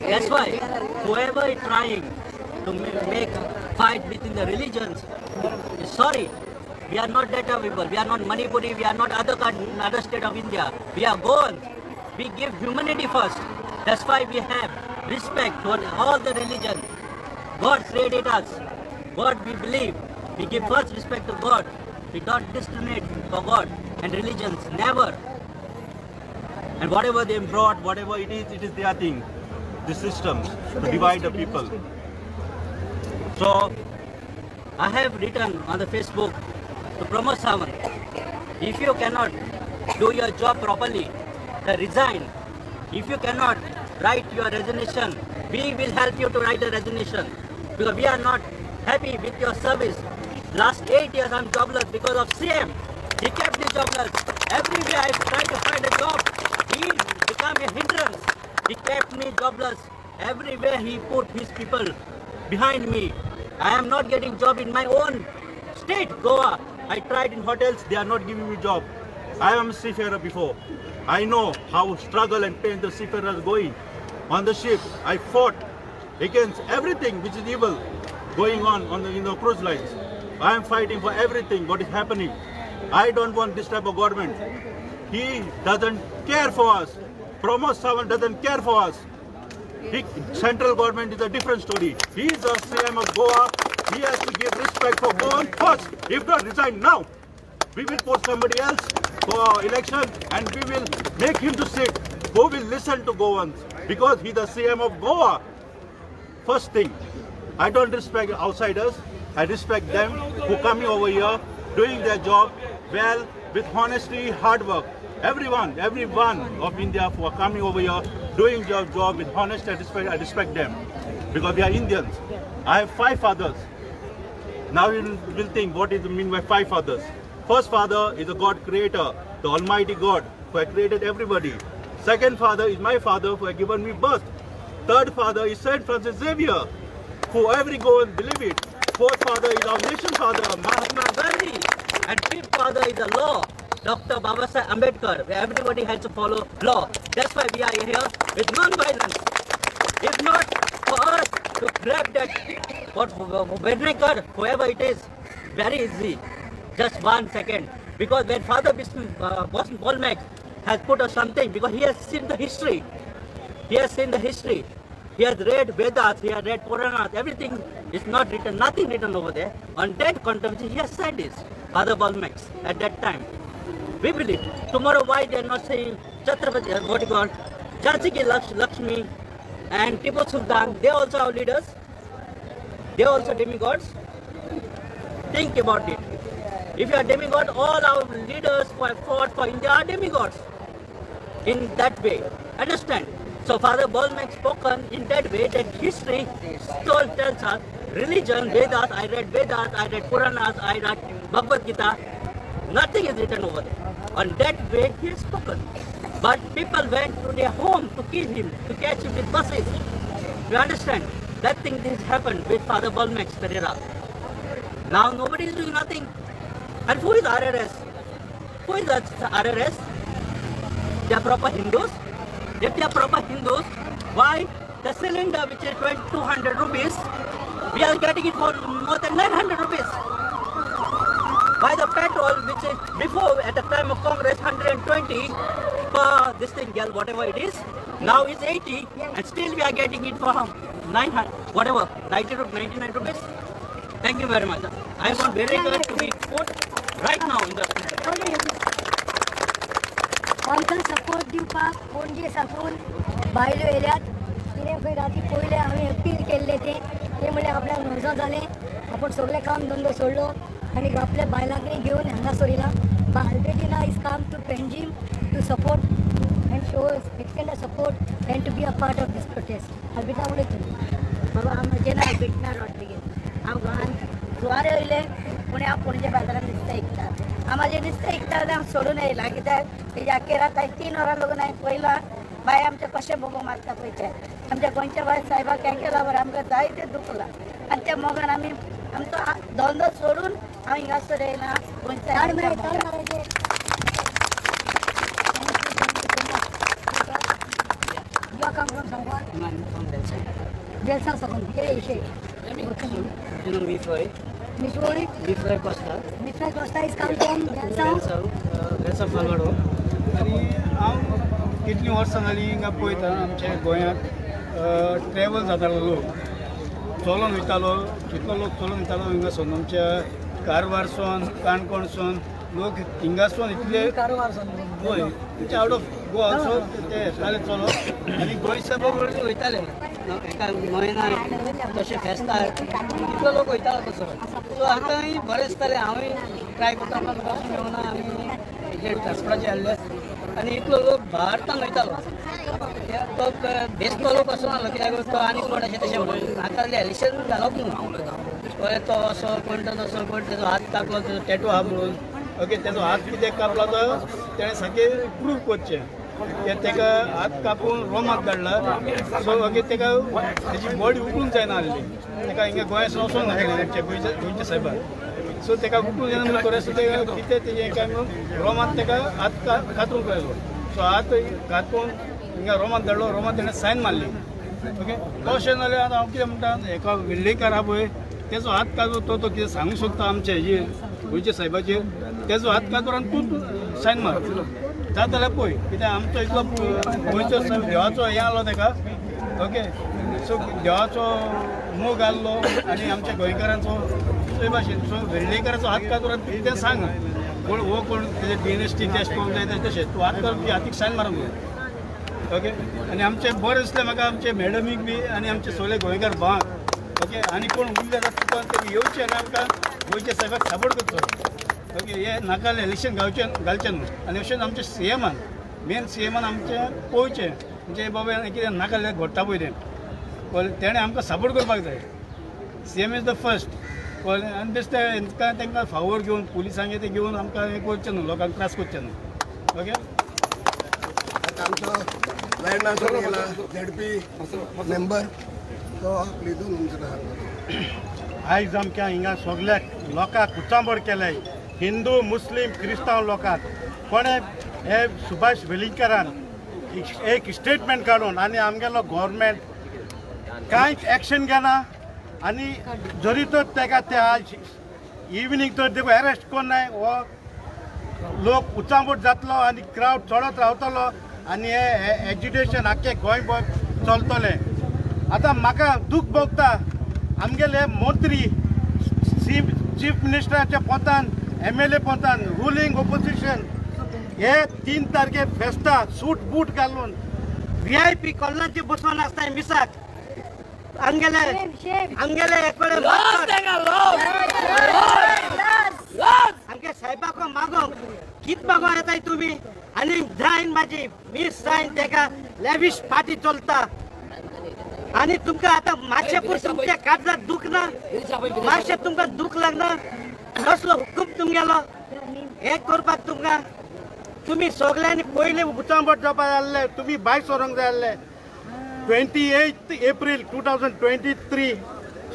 That's why whoever is trying to make fight between the religions, sorry, we are not that people. We are not Manipuri. We are not other state of India. We are Goans. We give humanity first. That's why we have respect for all the religions. God created us. God we believe. We give first respect to God. We don't discriminate for God and religions. Never. And whatever they brought, whatever it is their thing. The system to divide the people. So I have written on the Facebook to Pramod Sawant, if you cannot do your job properly, then resign. If you cannot write your resignation, we will help you to write a resignation, because we are not happy with your service. Last 8 years I'm jobless because of CM. He kept me jobless. Every day I try to find a job. He become a hindrance. He kept me jobless. Everywhere he put his people behind me. I am not getting job in my own state, Goa. I tried in hotels, they are not giving me job. I am a seafarer before. I know how struggle and pain the seafarers going. On the ship, I fought against everything which is evil going on the, in the cruise lines. I am fighting for everything what is happening. I don't want this type of government. He doesn't care for us. Pramod Sawant doesn't care for us. Central government is a different story. He is a CM of Goa. He has to give respect for Goa first. If not, resign now. We will put somebody else for election and we will make him to sit. Who will listen to Goans? Because he's the CM of Goa. First thing, I don't respect outsiders. I respect them who coming over here, doing their job well, with honesty, hard work. Everyone of India who are coming over here, doing their job with honesty and respect, I respect them. Because we are Indians. I have 5 fathers. Now you will think, what is the mean by 5 fathers? First father is the God creator, the Almighty God, who has created everybody. Second father is my father, who has given me birth. Third father is Saint Francis Xavier, who every Goan believe it. Fourth father is our nation father, Mahatma Gandhi. And fifth father is the law, Dr. Babasaheb Ambedkar, where everybody has to follow law. That's why we are here with non-violence. If not for us to grab that, what Bednekar, whoever it is, very easy. Just 1 second. Because when Father Boston Bolmax has put us something, because he has seen the history. He has seen the history. He has read Vedas, he has read Puranas, everything is not written, nothing written over there. On that controversy, he has said this, Father Bolmax, at that time. We believe. Tomorrow, why they are not saying Chhatrapati, what you call, Jhansi ki Lakshmi and Tipu Sultan, they also are leaders. They are also demigods. Think about it. If you are demigod, all our leaders who have fought for India are demigods. In that way. Understand? So Father Bolmax spoken in that way that history still tells us religion, Vedas, I read Vedas, I read Puranas, I read Bhagavad Gita. Nothing is written over there. On that way he has spoken. But people went to their home to kill him, to catch him with buses. You understand? That thing this happened with Father Bolmax Pereira. Now nobody is doing nothing. And who is RRS? Who is that RRS? They are proper Hindus. If they are proper Hindus, why the cylinder which is 200 rupees, we are getting it for more than 900 rupees? Why the petrol, which is before at the time of Congress 120 per this thing, girl, whatever it is, now is 80, and still we are getting it for 900, whatever, 90 to 99 rupees. Thank you very much. I want very good to be put right now in the. आमकां support दिवपाक पणजे साकून बायलो येयल्यात. कितें खंय राती पयलें हांवें appeal केल्लें तें म्हणल्यार आपल्याक नजो जालें, आपूण सगळें काम धंदो सोडलो आनी आपल्या बायलांकय घेवन हांगासर येयला. Albertina is come to Panjim to support and show extend a support and to be a part of this protest. Albertina उलयता. बाबा म्हजें नांव अल्बेटिना रॉड्रिगीज. हांव गोंयांत जुवार येयलें पूण हांव पणजे बाजारांत नुस्तें विकता. हांव म्हाजें नुस्तें विकता हांव सोडून येयलां कित्याक तेज्या अखेर आतां 3 वरां लागून हांवें पळयलां बाय आमचें कशें बोगो मारता पळय तें. आमच्या गोंयच्या बाय सायबाक हें केलां बरें आमकां जायतें दुखलां आनी त्या मोगान आमी आमचो धंदो सोडून हांव हिंगासर येयलां गोंयच्या. आनी हांव कितलीं वर्सां जालीं हिंगा पळयता आमच्या गोंयांत ट्रॅवल जातालो लोक चलोन वयतालो, कितलो लोक चलोन वयतालो हिंगासून आमच्या कारवारसून काणकोणसून लोक हिंगासून इतले Goem out of Goa also ते येताले चलोन आनी गोंय सायबा बरोबर वयताले एका म्हयन्या तशें फेस्तार कितलो लोक वयतालो तसो. सो आतांय बरें दिसतालें. हांवूय ट्राय करता म्हाका मेळना आमी हेजेर ट्रान्सपोर्टाचेर आसले आनी इतलो लोक भारतान वयतालो तो बेस्तो लोक असो नासलो कित्याक तो आनी कोण अशें तशें म्हणून आतां इलेक्शन घालप न्हू. कळ्ळें तो असो कोण तसो कोण तेजो हात कापलो तेजो टॅटू आहा म्हणून ओके तेजो हात कित्याक कापलो तो तेणें सारकें प्रूव करचें की तेका हात कापून रोमाक धाडला सो ओके तेका तेजी बॉडी उखलूंक जायना आहली तेका हिंगा गोंयांत वचोंक नासलें आमच्या गोंयच्या सायबाक सो तेका उखलूंक जायना म्हणून खरें सो तेका कितें तेजें काय म्हणून रोमांत तेका हात कातरूंक लायलो सो हात कातरून हिंगा रोमांत धाडलो रोमांत तेणें सायन मारली ओके तशें जाल्यार आतां हांव कितें म्हणटा एका वेल्लेकार आहा पळय तेजो हात काजूर तो तो कितें सांगूंक सोदता आमचे हेजेर गोंयच्या सायबाचेर तेजो हात काजूर आनी तूं सायन मार जाता जाल्यार पळय कित्याक आमचो इतलो गोंयचो देवाचो हें आहलो तेका ओके सो देवाचो मोग आहलो आनी आमच्या गोंयकारांचो ते भाशेन सो वेर्लेकाराचो हात काजूर आनी तूं कितें सांग कोण हो कोण तेजे DNST test करूंक जाय तशें तूं हात काजूर तुज्या हातीक सायन मारूंक जाय ओके आनी आमचें बरें दिसलें म्हाका आमचे मॅडमीक बी आनी आमचे सगळे गोंयकार भावांक ओके आनी कोण उरले जाल्यार तुका येवचें आनी आमकां गोंयच्या सायबाक सापोर्ट करचो ओके हे नाका इलेक्शन गावचें घालचें न्हू आनी अशेंच आमचे सीएमान मेन सीएमान आमचें पळोवचें म्हणजे बाबा कितें नाका घडटा पळय तें कळ्ळें तेणें आमकां सपोर्ट करपाक जाय सीएम is the first कळ्ळें आनी बेश्टें तांकां फावोर घेवन पुलिसांक ते घेवन आमकां हें करचें न्हू लोकांक त्रास करचें न्हू ओके आमचो वेर्णासून गेला झेडपी मेंबर तो आपली दोन आयज आमच्या हिंगा सगळ्या लोकांक कुचांबड केले हिंदू मुस्लीम क्रिस्तांव लोकांक कोणें हे सुभाष वेलिंगकारान एक स्टेटमेंट काडून आनी आमगेलो गव्हर्मेंट कांयच एक्शन घेना आनी जरी तर तेका ते आज इवनींग तर देखून अरेस्ट कोन्नाय हो लोक उचांबट जातलो आनी क्रावड चडत रावतलो आनी हे एजिटेशन आख्खे गोंयभर चलतलें. आतां म्हाका दूख भोगता आमगेले मंत्री चीफ मिनिस्टराच्या पोंतान MLA पोंतान रुलींग ओपोजिशन हे 3 तारखे फेस्ता सूट बूट घालून VIP कॉलनाचे बसोन आसताय मिसाक आमगेले आमगेले एकडे आमगे साहेबाक मागोंक कित मागोंक येताय तुमी आनी जायन म्हाजी मीस जायन तेका लेविश पार्टी चलता आनी तुमकां आतां मातशें पूण तुमच्या काळजाक दूख ना मातशें तुमकां दूख लागना कसलो हुकूम तुमगेलो हें करपाक तुमकां तुमी सगळ्यांनी पयलीं उचांबट जावपाक जाय आसलें तुमी भायर सरोंक जाय आसलें. 28 एप्रील 2023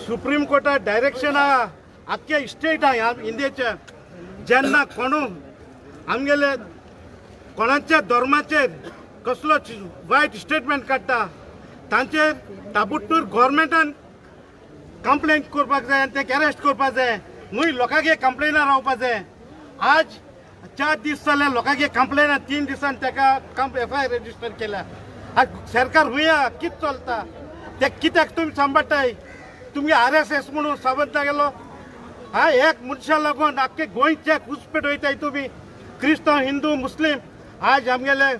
सुप्रीम कोर्टा डायरेक्शन आहा आख्खे स्टेट आहा इंडियेच्या जेन्ना कोणू आमगेले कोणाच्या धर्माचेर कसलो वायट स्टेटमेंट काडटा तांचेर ताबडतोब गव्हर्मेंटान कंप्लेंट करपाक जाय आनी तेका अरेस्ट करपाक जाय न्हय लोकांक कंप्लेना रावपाक जाय. आज 4 दीस जाले लोकांक कंप्लेना 3 दिसान तेका FIR register केल्या. आज सरकार हुया कित चलता ते कित्याक तुमी सांबाळटाय तुमगे RSS म्हणून साबंत गेलो हा एक मनशा लागून आख्खे गोंयच्या घुसपेट वयताय तुमी क्रिस्तांव हिंदू मुस्लीम. आज आमगेले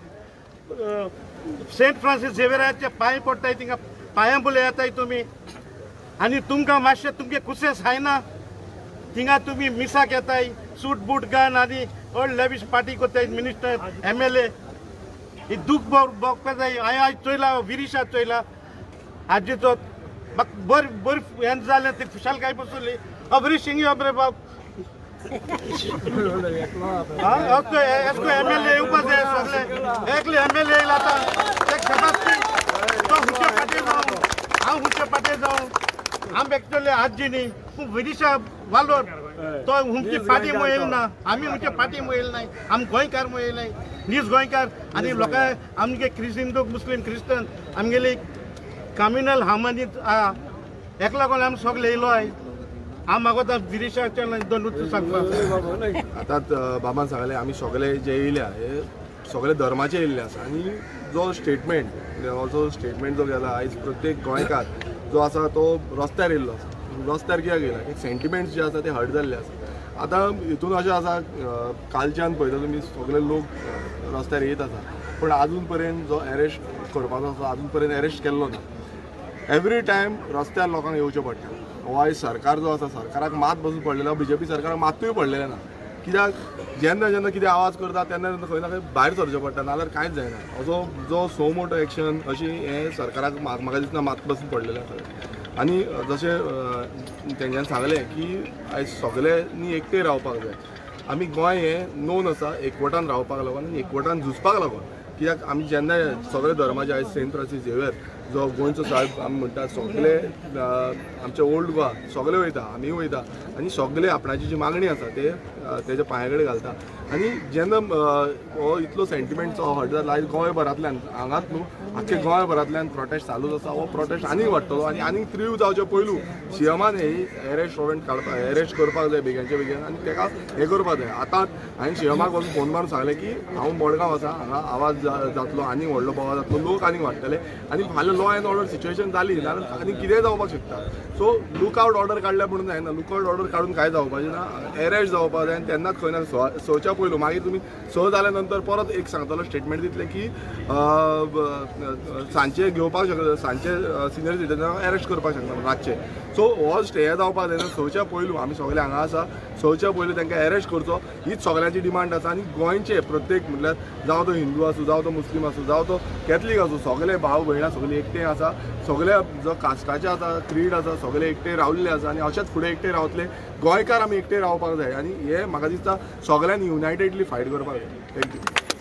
सेंट फ्रांसीस झेवियराचे पांय पडटाय थिंगा पांयां बुले येताय तुमी आनी तुमकां मातशें तुमगे कुसेस जायना थिंगा तुमी मिसाक येताय सूट बूट घालून आनी व्हड लेविश पार्टी करताय मिनिस्टर MLA ही दूख भोगपाक जाय. हांवें आयज चोयला विरिशा चोयला आजचो बरी बरी हें जालें ती खुशालकाय बसली अबरी शिंगी अबरे बाब MLA येवपा जाय सगळे एकले MLA येयला आतां ते शबासकी तो हुंचे पाटे जावं हांव हुंचे पाटे जावं आम एक्चुअली आजी न्ही पूण विरिशा वालोर तो हुमची पार्टी येयल ना आमी हुमचे पार्टी येयल नाय आम गोंयकार येयल नाय नीज गोंयकार आनी लोकांक आमगे हिंदू मुस्लीम क्रिस्टन आमगेली कम्युनल हार्मनी आहा हेका लागून आमी सगळे येयलो आयज. हांव मागोता विरिशाच्या दोन उतरां सांगपाक. आतां बाबान सांगलें आमी सगळे जे येयल्या हे सगळे धर्माचे येयल्ले आसा आनी जो स्टेटमेंट जो गेला आयज प्रत्येक गोंयकार जो आसा तो रस्त्यार येयल्लो आसा. रस्त्यार कित्याक येयला एक सेंटिमेंट्स जे आसा ते हर्ट जाल्ले आसा. आतां हितून अशें आसा कालच्यान पळयता तुमी सगळे लोक रस्त्यार येत आसा पूण आजून पर्यंत जो एरेस्ट करपाचो आसा आजून पर्यंत एरेस्ट केल्लो ना. एवरी टायम रस्त्यार लोकांक येवचें पडटा. हो आयज सरकार जो आसा सरकाराक मात बसून पडलेलो BJP सरकाराक मातूय पडलेलें ना कित्याक जेन्ना जेन्ना कितें आवाज करता तेन्ना तेन्ना खंय ना खंय भायर सरचें पडटा नाजाल्यार कांयच जायना. असो जो सो मोटो एक्शन अशी हें सरकाराक म्हाका दिसना मात बसून पडलेलें आसा. आनी जशें तेंच्यांनी सांगलें की आयज सगळ्यांनी एकटे रावपाक जाय. आमी गोंय हें नोन आसा एकवटान रावपाक लागून आनी एकवटान झुजपाक लागून, कित्याक आमी जेन्ना सगळे धर्माचे आयज सेंट फ्रांसीस झेवियर जो गोंयचो साहेब आमी म्हणटा सगळे आमचे ओल्ड गोवा सगळे वयता, आमीय वयता आनी सगळे आपणाची जी मागणी आसा ते तेज्या पांया कडेन घालता. आनी जेन्ना हो इतलो सेंटिमेंटचो हर्ट जाता आयज गोंयभरांतल्यान, हांगाच न्हू आख्खे गोंयभरांतल्यान प्रोटेस्ट चालूच आसा. हो प्रोटेस्ट आनीक वाडटलो आनी आनीक तीव्र जावचे पयलू सीएमान हे एरेस्ट वॉरंट काडपाक, एरेस्ट करपाक जाय बेगीनच्या बेगीन आनी तेका हें करपाक जाय. आतां हांवें सीएमाक वचून फोन मारून सांगलें की हांव मडगांव आसा, हांगा आवाज जातलो आनी व्हडलो बोवाळ जातलो, लोक आनीक वाडटले आनी फाल्यां लॉ एंड ऑर्डर सिच्युएशन जाली जाल्यार आनी कितेंय जावपाक शकता. सो लूक आवट ऑर्डर काडल्या म्हणून जायना, लूक आवट ऑर्डर काडून कांय जावपाचें ना, एरेस्ट जावपाक जाय आनी तेन्नाच खंय ना सच्या पयलू मागीर तुमी 6 जाल्या नंतर परत एक सांगतलो स्टेटमेंट दितले की सांजचे घेवपाक शकता, सांजचे सिनियर सिटीजनाक एरेस्ट करपाक शकता रातचे. सो हो स्टे जावपाक जायना. 6च्या पयलू आमी सगळे हांगा आसा, 6च्या पयलू तांकां एरेस्ट करचो हीच सगळ्यांची डिमांड आसा. आनी गोंयचे प्रत्येक म्हटल्यार जावं तो हिंदू आसूं, जावं तो मुस्लीम आसूं, जावं तो कॅथलीक आसूं, सगळे भाव भयणां सगळे एकटे आसा, सगळे जो कास्टाचे आसा, क्रीड आसा, सगळे एकटे रावल्ले आसा आनी अशेंच फुडें एकटे रावतले. गोंयकार आमी एकटे रावपाक जाय आनी हे म्हाका दिसता सगळ्यांनी युनायटेडली फायट करपाक जाय. Thank you.